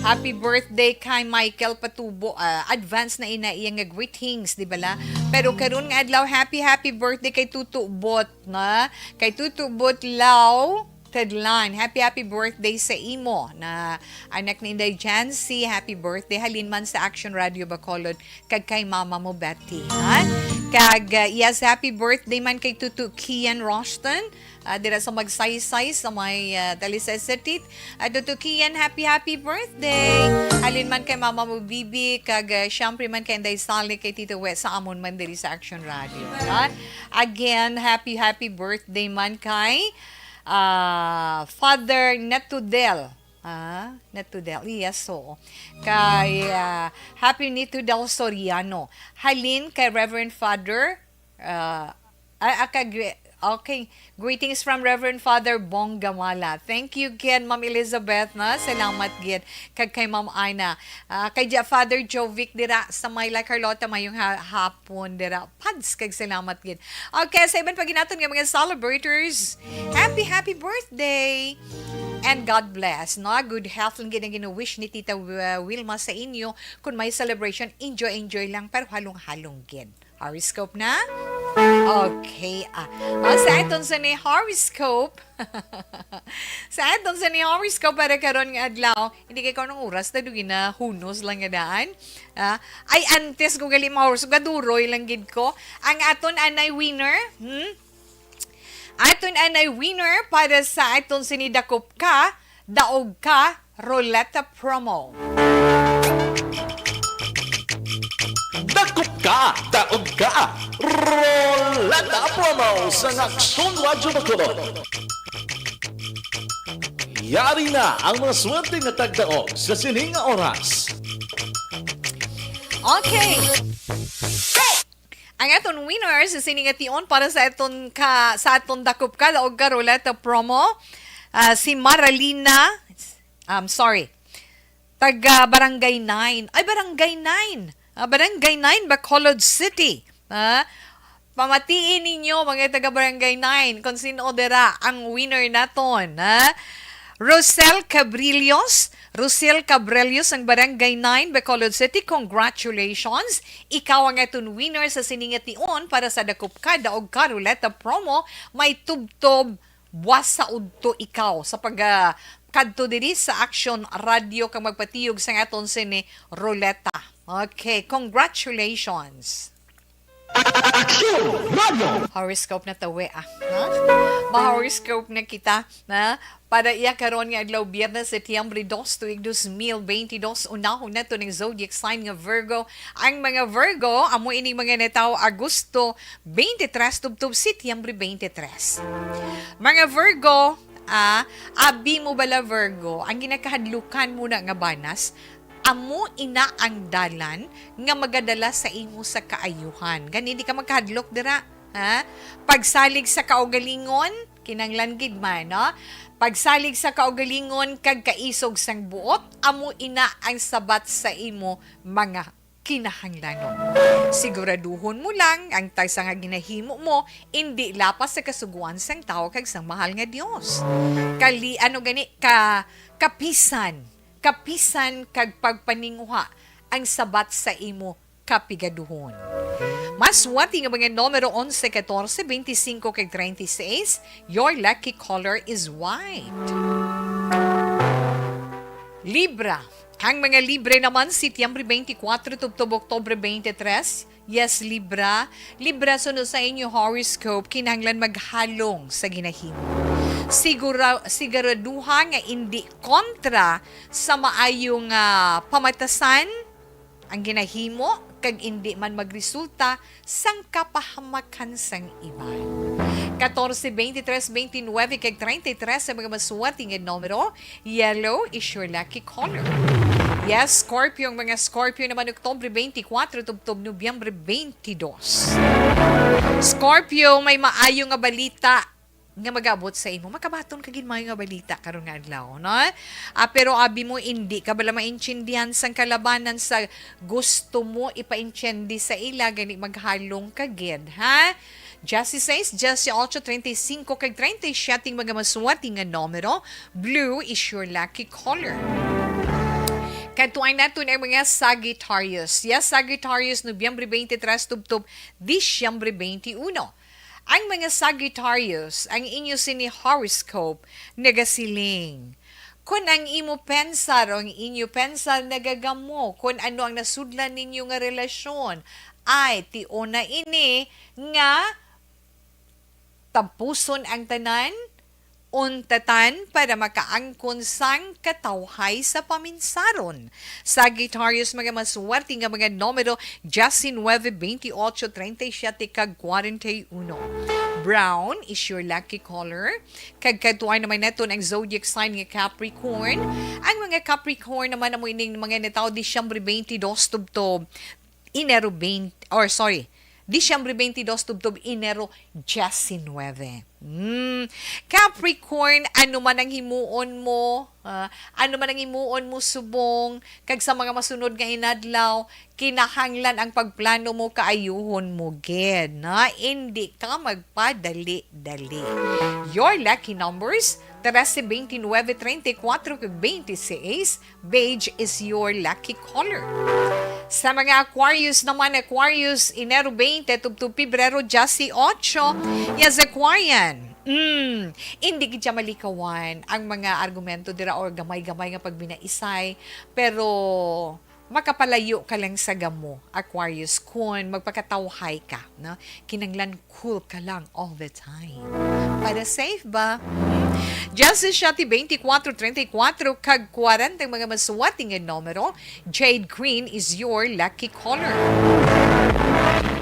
happy birthday kay Michael Patubo. Ah, advance na ina iya nga greetings, di bala? Pero karon nga adlaw, happy, happy birthday kay Tuto Bot, na? Kay Tuto Bot Lao Tedlan. Happy, happy birthday sa imo, na anak ni Inday Jancy. Happy birthday. Halin man sa Action Radio Bacolod kag kay mama mo, Betty, ha? Kag, uh, yes, happy birthday man kay Tuto Kian Roston, uh, dira sa Magsaysay, sa may, uh, Talisay City. Uh, Tuto Kian, happy, happy birthday! Halin man kay mama mo, Bibi, kag, uh, syempre man kay Inday Sally, kay Tito We, sa amon man diri sa Action Radio, ha? Again, happy, happy birthday man kay, uh, Father Netudel. Ah, Netudel. Yes, so. Kay, ah, Happy Netudel Soriano. Halin kay Reverend Father, ah, ah, ah, kay Gre-, okay. Greetings from Reverend Father Bong Gamala. Thank you, Ken, Ma'am Elizabeth, na. Salamat gid. Kag kay Ma'am Ana. Ah, kay Ja-, Father Jovic dira sa may La Carlota, mayong ha-, hapon dira. Pads, kag salamat gid. Okay, sa iban pa gid naton nga mga celebrators, happy, happy birthday! And God bless, no? Good health lang gid ang gina-wish ni Tita, uh, Wilma sa inyo. Kung may celebration, enjoy, enjoy lang, pero halong-halong gid. Horoscope na? Okay, ah. Ah, sa aton sa ni horoscope. Sa aton sa ni horoscope para karon nga adlaw, hindi kay ko anong oras na dugi na hunos lang nga daan. Ah, ay, antes ko gali ma-horoscope, gaduroy lang gid ko. Ang aton anay winner, hmm? Aton anay winner para sa aton sinidakop ka, daog ka, Ruleta Promo. Dakop ka, daog ka, Ruleta Promo sa Aksyon Radyo Bacolod. Yari na ang mga swerte nga tagdaog sa sining nga oras. Okay. Ang aton winner sa sini nga tion para sa aton ka, sa aton Dakop Ka, Daog Ka Ruleta Promo, ah, si Maralina, um, sorry, taga Barangay nine. Ay, Barangay nine. Ah, Barangay nine, Bacolod City. Ah, pamatiin ninyo, mga taga Barangay nine, kung sino dira ang winner naton, ha? Rosel Cabrillos, Rosel Cabrillos ang Barangay nine, Bacolod City, congratulations! Ikaw ang aton winner sa sini nga tion para sa Dakop Ka, Daog Ka Ruleta Promo, may tubtob buwas sa udto ikaw sa pag, ah, kadto diri sa Action Radio kag magpatiyog sa aton sini ruleta. Okay, congratulations! Action Radio! Horoscope na tawi, ah. Ha? Ma-horoscope na kita, na? Para iya karon nga adlaw, Biyernes, Setyembre dos, tuig dos mil benti dos, unahon nato ning zodiac sign nga Virgo. Ang mga Virgo, amo ining mga natawo Agosto twenty-three tubtob Setyembre twenty-three. Mga Virgo, ah, abi mo bala, Virgo, ang ginakahadlukan mo na nga banas, amo ina ang dalan nga magadala sa imo sa kaayuhan. Gani, di ka magkahadlok dira, ha? Pagsalig sa kaugalingon, Kinahanglan gid man, no? Pagsalig sa kaugalingon kag kaisog sang buot, amo ina ang sabat sa imo mga kinahanglanon. Siguraduhon mo lang ang tagsa nga ginahimo mo indi lapas sa kasugoan sang tawo kag sang mahal nga Dios. Kali, ano gani, ka, kapisan, kapisan kag pagpaninguha ang sabat sa imo kapigaduhon. Masuwati nga mga numero onse, katorse, bente singko, kag treinta y seis. Your lucky color is white. Libra. Ang mga Libre naman, Setyembre twenty-four tubtob Oktubre twenty-three. Yes, Libra. Libra, suno sa inyo horoscope, kinahanglan maghalong sa ginahimo. Sigura, siguraduha nga indi kontra sa maayo nga pamatasan ang ginahimo, kag indi man magresulta sang kapahamakan sang iban. Katorse, bente tres, bente nuebe, kag treinta y tres ang mga masuwati nga numero. Yellow is your lucky color. Yes, Scorpio, ang mga Scorpio naman, Oktubre twenty-four tubtob Nobyembre twenty-two. Scorpio, may maayo nga balita nga mag-abot sa imo. Makabaton ka gid maayo nga balita karon nga adlaw, no? Ah, pero abi mo, indi ka bala maintindihan sang kalabanan sa gusto mo ipaintindi sa ila, gani maghalong ka gid, ha? Dieciséis, dieciocho, treinta y cinco, kag treinta y siete ang mga masuwati nga numero. Blue is your lucky color. Kadtuan naton ang mga Sagittarius. Yes, Sagittarius, Nobyembre twenty-three tubtob Disyembre twenty-one. Ang mga Sagittarius, ang inyo sini horoscope nagasiling, kon ang imo pensar o ang inyo pensar nagagamo kon ano ang nasudlan ninyo nga relasyon, ay tion na ini nga tapuson ang tanan, untatan para makaangkon sang katawhay sa paminsaron. Sagittarius, mga maswerte nga mga numero, diecinuebe, veintiocho, treinta y siete, kag kwarenta y uno. Brown is your lucky color. Kag kadtuan naman naton ang zodiac sign nga Capricorn. Ang mga Capricorn naman amo ining mga natawo Disyembre twenty-two tubtob Enero twenty, or sorry, Disyembre twenty-two tubtob Enero diecinuebe. Hmm. Capricorn, ano man ang himuon mo, ah, ano man ang himuon mo subong, kag sa mga masunod nga inadlaw, kinahanglan ang pagplano mo, kaayuhon mo gid, na indi ka magpadali-dali. Your lucky numbers, trese, veintinuebe, treinta y cuatro, kag veintiséis. Beige is your lucky color. Sa mga Aquarius naman, Aquarius, Enero twenty tubtob Pebrero dieciocho. Yes, Aquarian. Mm, hindi gid siya malikawan ang mga argumento dira or gamay-gamay nga pagbinaisay, pero makapalayo ka lang sa gamo, Aquarius, kun magpakatawhay ka, no? Kinanglan cool ka lang all the time. Para safe ba? Justice Shati, twenty-four, thirty-four, kag forty ang mga maswerte nga numero. Jade green is your lucky color.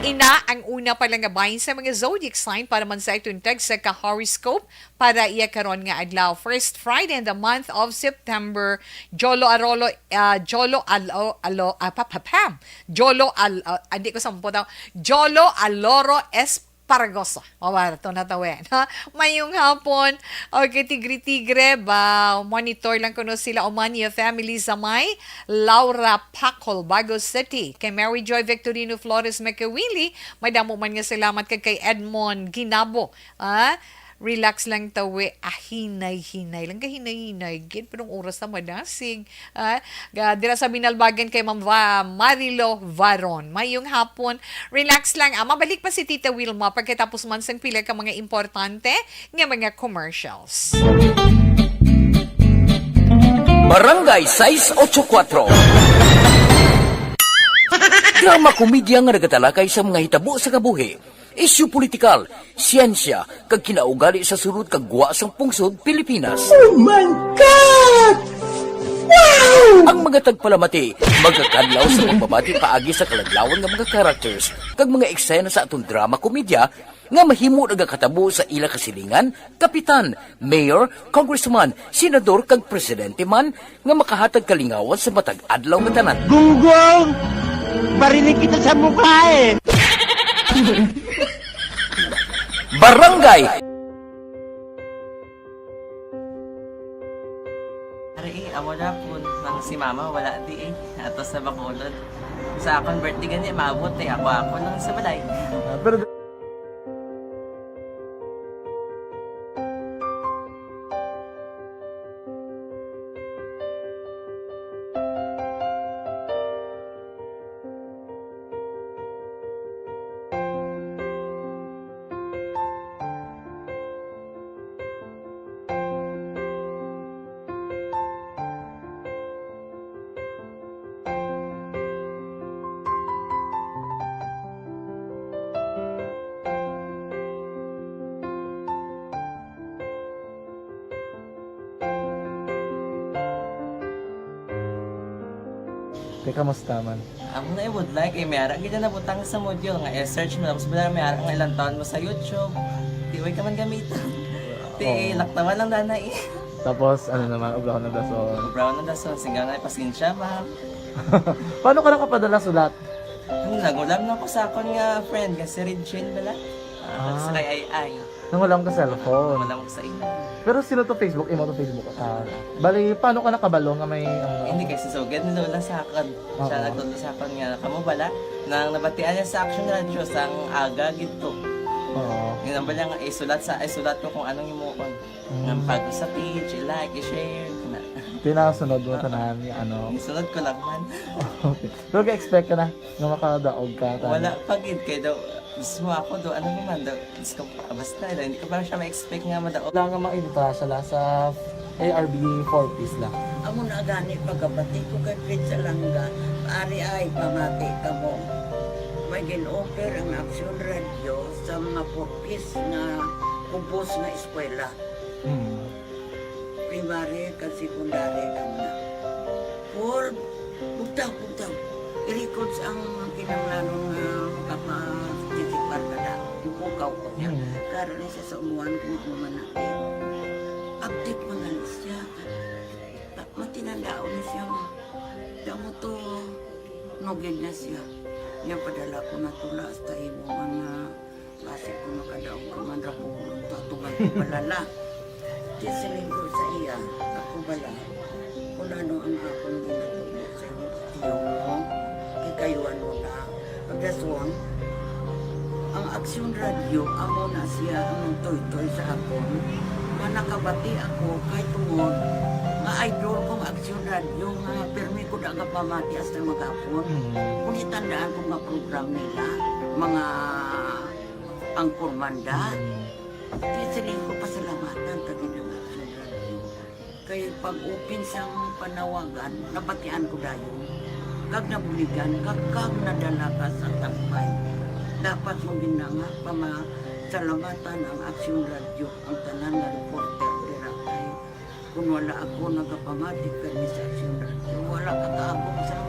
Ina ang una pa lang nga bahin sa mga zodiac sign para man sa ito yung tag sa ka-horoscope para iya karon nga adlaw. First Friday in the month of September, Jolo Arolo, ah, Jolo Alo, Alo, ah, pa, pa, pam. Jolo Al, ah, hindi ko sampo daw. Jolo Aloro Espargoso. Mawar to na tawi, no? Mayong hapon. Okay, Tigre-Tigre, ba, monitor lang kuno sila, Omania family sa may Laura Pacol, Bago City. Kay Mary Joy Victorino Flores Mekewili, may damo man nga salamat kag kay Edmond Ginabo. Ah, relax lang tawi. Ah, hinay-hinay lang. Kahinay-hinay gid. Pero ang oras na madasig. Ah, ga-, dira sa Binalbagan kay Ma'am Va-, Marilo Varon. Mayong hapon. Relax lang. Ah, mabalik pa si Tita Wilma pagkatapos man sang pila ka mga importante nga mga commercials. Barangay sais ocho kuatro. Drama komedya nga nagatalakay sa mga hitabo sa kabuhi, isyu politikal, siyensya, kag kinaugali sa sulod kag gwa sang pungsod Pilipinas. Oh my God! Wow! Ang mga tagpalamati magakadlaw sa pagbabati paagi sa kaladlawan nga mga characters kag mga eksena sa aton drama komedya nga mahimo nagakatabo sa ila kasilingan, kapitan, mayor, congressman, senador, kag presidente man nga makahatag kalingawan sa matag adlaw nga tanan. Gunggong! Barinig kita sa mukha eh! Barangay Si mama wala di eh. Ato sa Bacolod. Sa akon birthday gani, maabot eh. Ako-ako lang sa balay. Ah, pero Te, kamusta man? Amo na ibudlay kay may ara gid na nabutang sa module nga i-search mo, tapos wala may ara nga ilang taon mo sa YouTube. Di way ka man gamiton. Ti Oo. Laktawan lang dana eh. Tapos, ano naman, ubrahon ng dason. Ubrahon ng dason, sigaw na, "Pasensya, ma'am." Paano ka nakapadala sulat? Ano, nangulam na ko sa akon nga friend, nga si Regine bala. Ah, Ah. Sa kay Ay Ay. Nangulam ka cellphone. Nangulam ko sa imo. Pero sino to Facebook? Imo to Facebook account? Bali, paano ka nakabalo nga may, ano? Hindi, kay si Sugad ni Lola sa akon. Siya Oo. Nagtudlo sa akon nga, kamo bala, nang nabatian niya sa Action Radio, sang aga gid to. Oo. Yun ang bala nga, isulat sa, isulat ko kung anong imuon. Mm. Nga pag sa page, i-like, i-share, kana. Tinasunod mo Ah. tanan nga, ano? Isunod ko lang man. Okay. Pero ga-expect ka na nga makadaog ka, tanan? Wala pa gid, kay daw, mismo ako daw, ano naman daw, Diyos ko, basta daw, hindi ko pa siya ma-expect nga madaog. Wala nga makita siya la sa A R B four Ps la. Amo na gani pagkabati ko kay Fred Salanga, ari ay pamati kamo. May gin-offer ang Action Radio sa mga four Ps nga kubos nga eskwela. Mm. Primary kag secondary kamo na. Paul, bugtaw, bugtaw. I-records ang kinahanglanon nga makapatisipar ka na. Ipukaw ko niya. Mm. Karon ni siya sa umuan kung ano man na. Update man na siya. Ta-, matinandaon na siya. Damo to, nugid na siya. Niya padala ko na tula hasta imo man nga basi ko makadaog ka man ra ko, tutugan ko balala. Di siling ko sa iya, ako bala, kung ano ang akong ginatudlo sa iyo, iyo mo, kikayuan mo na. Pagdaswang, ang Aksyon Radio, amo na siya ang nagtuytoy sa akon, nga nakabati ako kay tungod nga idol kong Aksyon Radio, nga pirmi ko da nga pamati hasta maghapon. Mm. Kung itandaan ko nga program nila, mga Angkor Manda. Mm. Kaya siling ko, pasalamatan ka gid ang Action Radio. Kay pag-open sang panawagan, nabatian ko dayon. Kag nabuligan, kag, kag nadala ka sa tampay. Dapat mo gid na nga pamasalamatan ang Action Radio, ang tanan nga reporter dira kay Kung wala ako nagapamati kani sa Action Radio, wala ka kaabot sa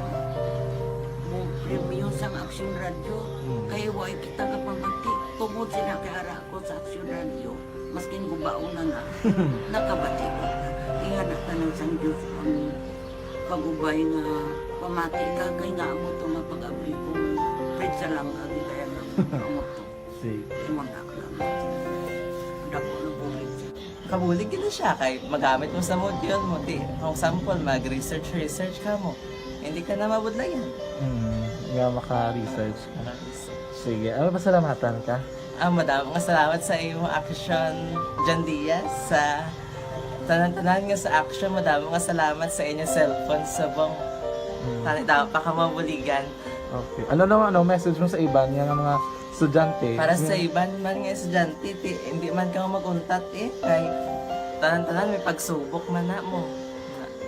mo premyo sang Action Radio. Mm. Kay way kita gapamati. Tungod sila kay ara ako sa Action Radio, maskin gubaon na na, nakabati ko. Ingana tanan sang Diyos ang pag-ubay nga pamati ka, kay nga amo to nga pag-abri ko, Fred Salanga, di kaya nga amo to. Sige. Imo na lang. Dako na bulig siya. Kabulig gid na siya kay magamit mo sa module mo. Di, for example, mag-research, research ka mo. Hindi ka na mabudlayan. Hmm, nga maka-research ka. Maka-research. Sige, ano, pasalamatan ka? Ah, madamo nga salamat sa imo Action, John Diaz, sa tanan-tanan nga sa Action. Madamo nga salamat sa inyo cellphone subong. Hmm. Tani, dapat pa ka mabuligan. Okay. Ano naman, ano, message mo sa iban nga, nga mga estudyante? Para sa Hmm. iban man nga estudyante, ti, hindi man ka mag-untat eh. Kay tanan-tanan may pagsubok man na mo.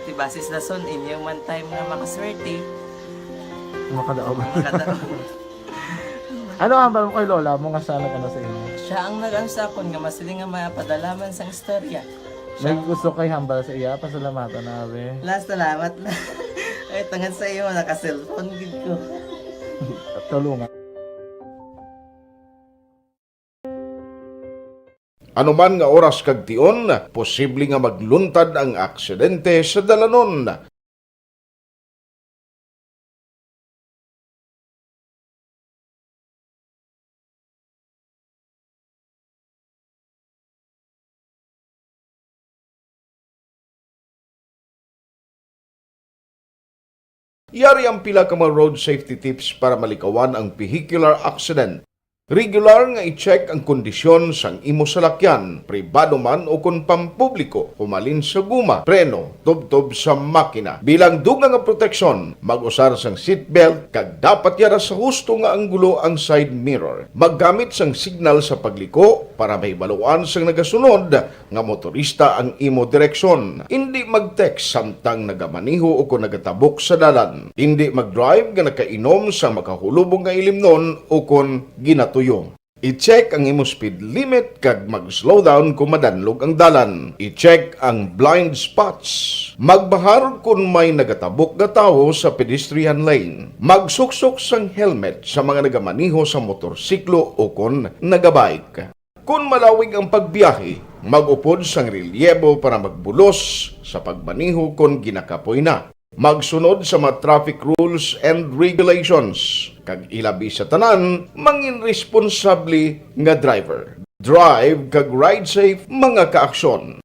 Ti, basis lason, inyo man time nga makaswerte. Makadaog. Makadaog. Ano ang hambal mo kay lola mo nga siya nag-ano sa imo? Siya ang nag-ano sa akon nga masiling nga mapadala man sang istorya. May Siya gusto kay hambal sa iya, pasalamatan na, be. Last, salamat na. Ay, tungod sa iyo, naka-cellphone gid ko. Tulungan. Anuman nga oras kag tion, posible nga magluntad ang aksidente sa dalanon. Yari ang pila ka mga road safety tips para malikawan ang vehicular accident. Regular nga i-check ang kondisyon sang imo salakyan, pribado man o kon pampubliko, humalin sa guma, preno, tubtob sa makina. Bilang dugang nga proteksyon, mag-usar sang seatbelt kag dapat yara sa husto nga anggulo ang side mirror. Maggamit sang signal sa pagliko para mahibaluan sang nagasunod nga motorista ang imo direksyon. Indi mag-text samtang nagamaneho o kon nagatabok sa dalan. Indi mag-drive nga nakainom sa makahulubong nga ilimnon o kon ginatuyo. I-check ang imo speed limit kag mag-slow down kung madanlog ang dalan. I-check ang blind spots. Magbahar kung may nagatabok nga tawo sa pedestrian lane. Magsuksok sang helmet sa mga nagamaneho sa motorsiklo o kon nagabike. Kon malawig ang pagbiyahe, mag-upod sang relyebo para magbulos sa pagmaneho kon ginakapoy na. Magsunod sa mga traffic rules and regulations, kag ilabi sa tanan, mangin responsable nga driver. Drive kag ride safe, mga kaaksyon.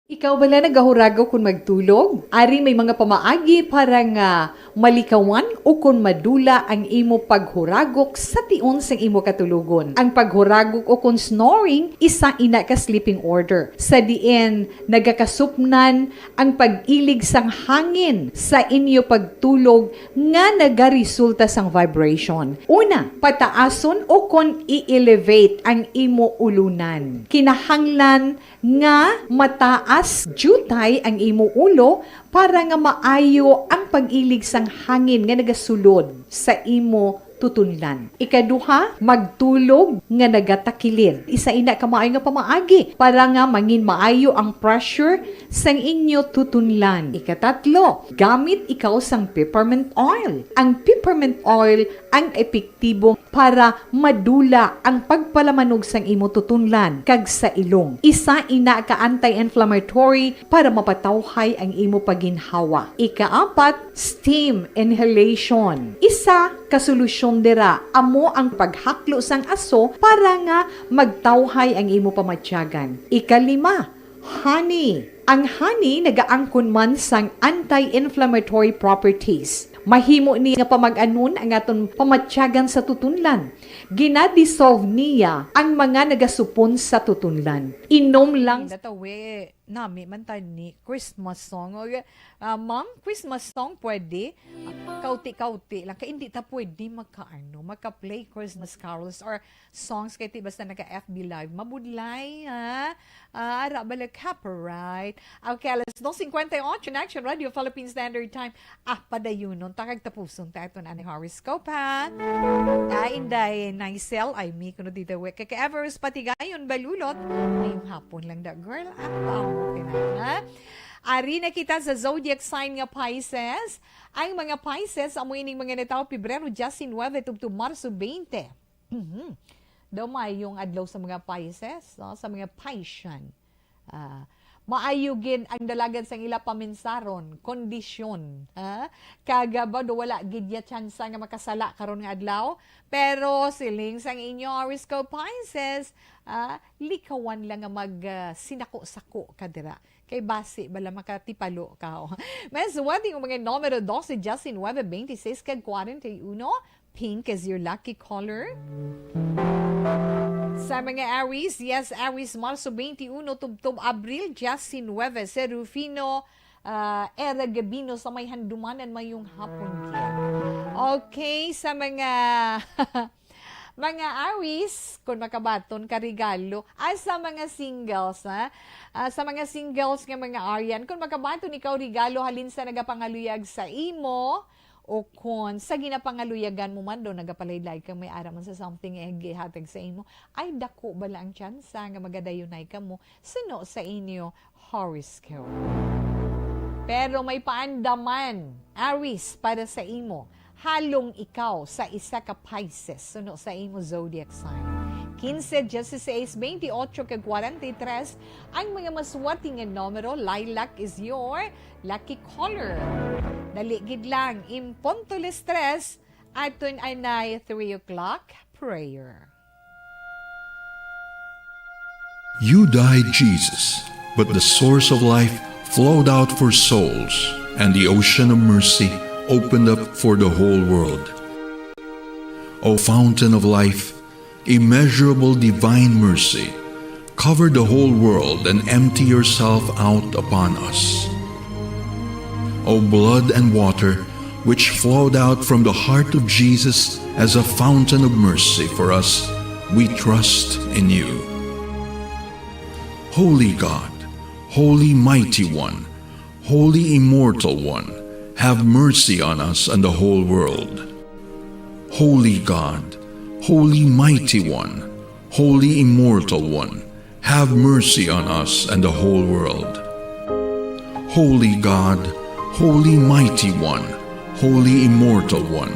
Ikaw bala nagahuragok kon magtulog? Ari may mga pamaagi para nga malikawan ukon madula ang imo paghuragok sa tion sang imo katulogon. Ang paghuragok ukon snoring, isa ina ka sleeping order, sa diin nagakasupnan ang pag-ilig sang hangin sa inyo pagtulog nga nagaresulta sang vibration. Una, pataason ukon i-elevate ang imo ulunan. Kinahanglan nga mataas diutay ang imo ulo para nga maayo ang pag-ilig sang hangin nga nagasulod sa imo tutunlan. Ikaduha, magtulog nga nagatakilid. Isa ina ka maayo nga pamaagi para nga mangin maayo ang pressure sang inyo tutunlan. Ikatatlo, gamit ikaw sang peppermint oil. Ang peppermint oil ang epektibo para madula ang pagpalamanog sang imo tutunlan kag sa ilong. Isa ina ka anti-inflammatory para mapatawhay ang imo pagginhawa. Ikaapat, steam inhalation. Isa ka solusyon dira amo ang paghaklo sang aso para nga magtawhay ang imo pamatyagan. Ikalima, honey. Ang honey nagaangkon man sang anti-inflammatory properties. Mahimo ni nga pamag-anon ang aton pamatyagan sa tutunlan. Ginadissolve niya ang mga nagasupon sa tutunlan. Inom lang. Natawi, nami man ta ni Christmas song. O, ah, ma'am, Christmas song pwede? Ah, kauti-kauti lang. Kay hindi ta pwede maka, ano, maka-play Christmas carols or songs kay ti basta naka F B Live. Mabudlay, ha? Ah, ara bala copyright. Okay, alas dos cincuenta y ocho na, Action Radio Philippine Standard Time. Ah, padayunon ta kag tapuson ta aton ani horoscope, ha? Ah, Inday Nicel, ay mi kuno dito, we. Kay Everest Patigayon, Balulot. Ngayong hapon lang da, girl. Ah, paamo ka na, ha? Ari na kita sa zodiac sign nga Pisces. Ang mga Pisces, amo ining mga natawo Pebrero diecinuebe tubtob Marso twenty. Mhm. Daw maayong adlaw sa mga Pisces, no? Sa mga Piscean. Ah, maayo gid ang dalagan sang ila paminsaron, kondisyon, ha? Kag, ah, ba, do wala gid ya tsansa nga makasala karon nga adlaw, pero siling sang inyo horoscope Pisces, ah, likawan lang nga mag, ah, sinako-sako ka dira. Kay basi bala makatipalo ka, oh. May suwat yung mga numero dose, diecinuebe, veintiséis, kag cuarenta y uno. Pink is your lucky color. Sa mga Aries, yes, Aries, Marso twenty-uno, tubtob Abril diecinuebe, si Rufino, ah, Era Gabino sa may Handumanan, mayong hapon gid. Okay, sa mga mga Aries, kung makabaton ka regalo, ah, sa mga singles, ha? Ah, sa mga singles nga mga Arian, kung makabaton ikaw regalo halin sa nagapangaluyag sa imo, o kon sa ginapangaluyagan mo man do, nagapalaylay kang may ara man sa something nga gihatag sa imo, ay dako bala ang tsansa nga magadayunay kamo suno sa inyo horoscope. Pero may paandaman, Aries, para sa imo. Halong ikaw sa isa ka Pisces suno sa imo zodiac sign. Quince, dieciséis, veintiocho, kag cuarenta y tres ang mga maswati nga numero. Lilac is your lucky color. Dali gid lang, in punto las tres, aton anay three o'clock prayer. You died, Jesus, But the source of life flowed out for souls, and the ocean of mercy opened up for the whole world. O fountain of life, immeasurable divine mercy, cover the whole world and empty yourself out upon us. O blood and water, which flowed out from the heart of Jesus as a fountain of mercy for us, we trust in you. Holy God, Holy Mighty One, Holy Immortal One, have mercy on us and the whole world. Holy God, Holy Mighty One, Holy Immortal One, have mercy on us and the whole world. Holy God, Holy Mighty One, Holy Immortal One,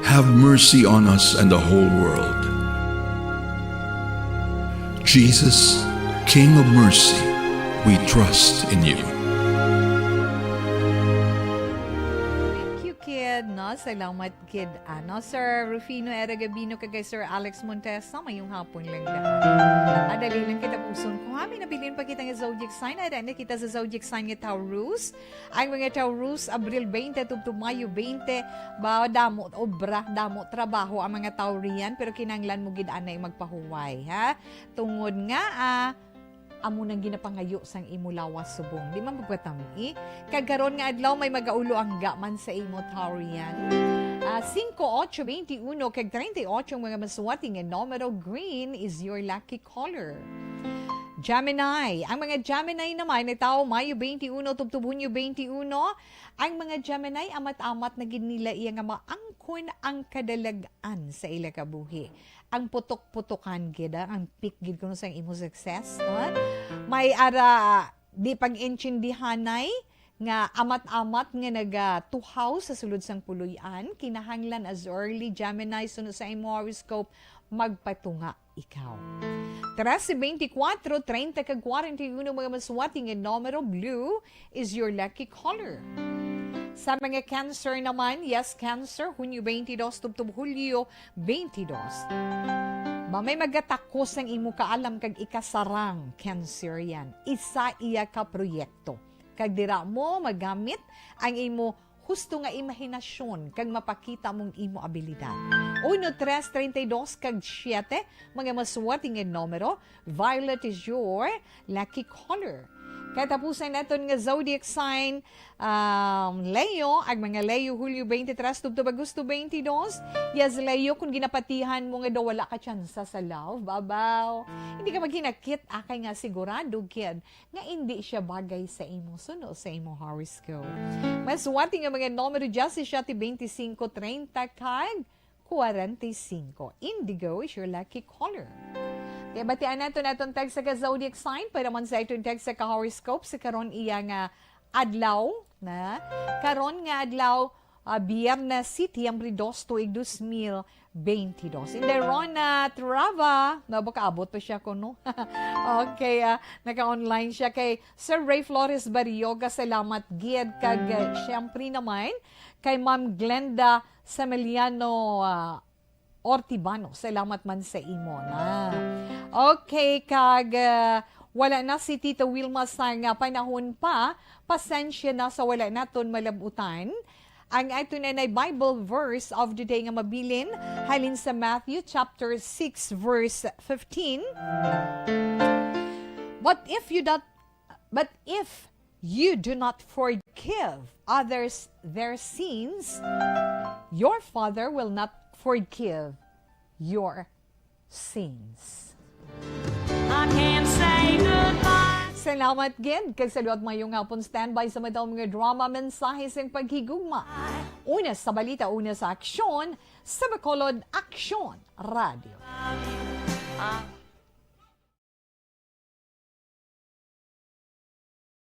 have mercy on us and the whole world. Jesus, King of mercy, we trust in you. Thank you, kid. No? Salamat, kid. Ano, Sir Rufino Era Gabino, kag kay Sir Alex Montesa, mayong hapon lang da. Adali lang kita puson ko. Ha, may nabilin pa kita nga zodiac sign. Ada na kita sa zodiac sign nga Taurus. Ang mga Taurus, Abril twenty, tubtob Mayo twenty, ba, damo obra, damo trabaho ang mga Taurian, pero kinahanglan mo gid anay magpahuway, ha? Tungod nga, ah, amo nang ginapangayo sang imo lawas subong. Di man magpatami. Kag karon nga adlaw may magaulo ang gaman sa imo Taurian. Ah, singko, otso, twenty-uno kag treinta y ocho ang mga masuwati nga numero. Green is your lucky color. Gemini. Ang mga Gemini naman, natawo Mayo twenty-uno tubtob Hunyo twenty-uno. Ang mga Gemini, amat-amat na gid nila iya nga maangkon ang kadalag-an sa ila kabuhi. Ang putok-putokan gid, ah, ang peak gid kuno sang imo success, no? May ara di pag-intindihanay nga amat-amat nga nagatuhaw sa sulod sang puloy-an, kinahanglan as early Gemini suno sa imo horoscope magpatunga ikaw. Trese, beintikwatro, treinta kag kwarenta y uno mga masuwati nga numero. Blue is your lucky color. Sa mga Cancer naman, yes, Cancer, Hunyo twenty-dos tubtob Hulyo twenty-dos. Ba may magatakos ang imo kaalam kag ikasarang, Cancerian. Isa iya ka proyekto. Kag dira mo magamit ang imo husto nga imahinasyon kag mapakita mong imo abilidad. Uno, tres, treinta y dos kag siete, mga masuwati nga numero. Violet is your lucky color. Katapusan naton nga zodiac sign, um, Leo, ang mga Leo, Hulyo twenty-tres tubtob Agosto twenty-dos. Yes, Leo, kung ginapatihan mo nga daw wala ka tsansa sa love, babaw. Hindi ka maghinakit, akay nga sigurado, kid, nga indi siya bagay sa imo suno sa imo horoscope. Masuwati nga mga numero, diyasisiete, beintisinko, treinta, kag kwarenta y cinco. Indigo is your lucky color. Kaya batian nato natong tag sa ka zodiac sign para man sa itong tag sa ka horoscope sa karon iya nga adlaw na. Karon nga adlaw, ah, Biyernes, Setyembre dos, tuig dos mil beintidos. Inday Rona Trava, na baka abot pa siya ko, no? Okay, ah, naka-online siya kay Sir Ray Flores Barrioga, salamat gid. Kag, ah, syempre naman, kay Ma'am Glenda Sameliano, ah, Ortibano, salamat man sa imo na. Okay, kag, ah, wala na si Tita Wilma sang, ah, panahon pa. Pasensya na sa wala naton malabutan. Ang aton anay Bible verse of the day nga mabilin halin sa Matthew chapter six, verse fifteen. But if you that but if you do not forgive others their sins, your Father will not forgive your sins. I can't say goodbye. Salamat gid kag sa liwat, mayong hapon. Standby sa matang mga drama, mensahe sang paghigugma. Una sa balita, una sa aksyon, sa Bacolod Aksyon Radio.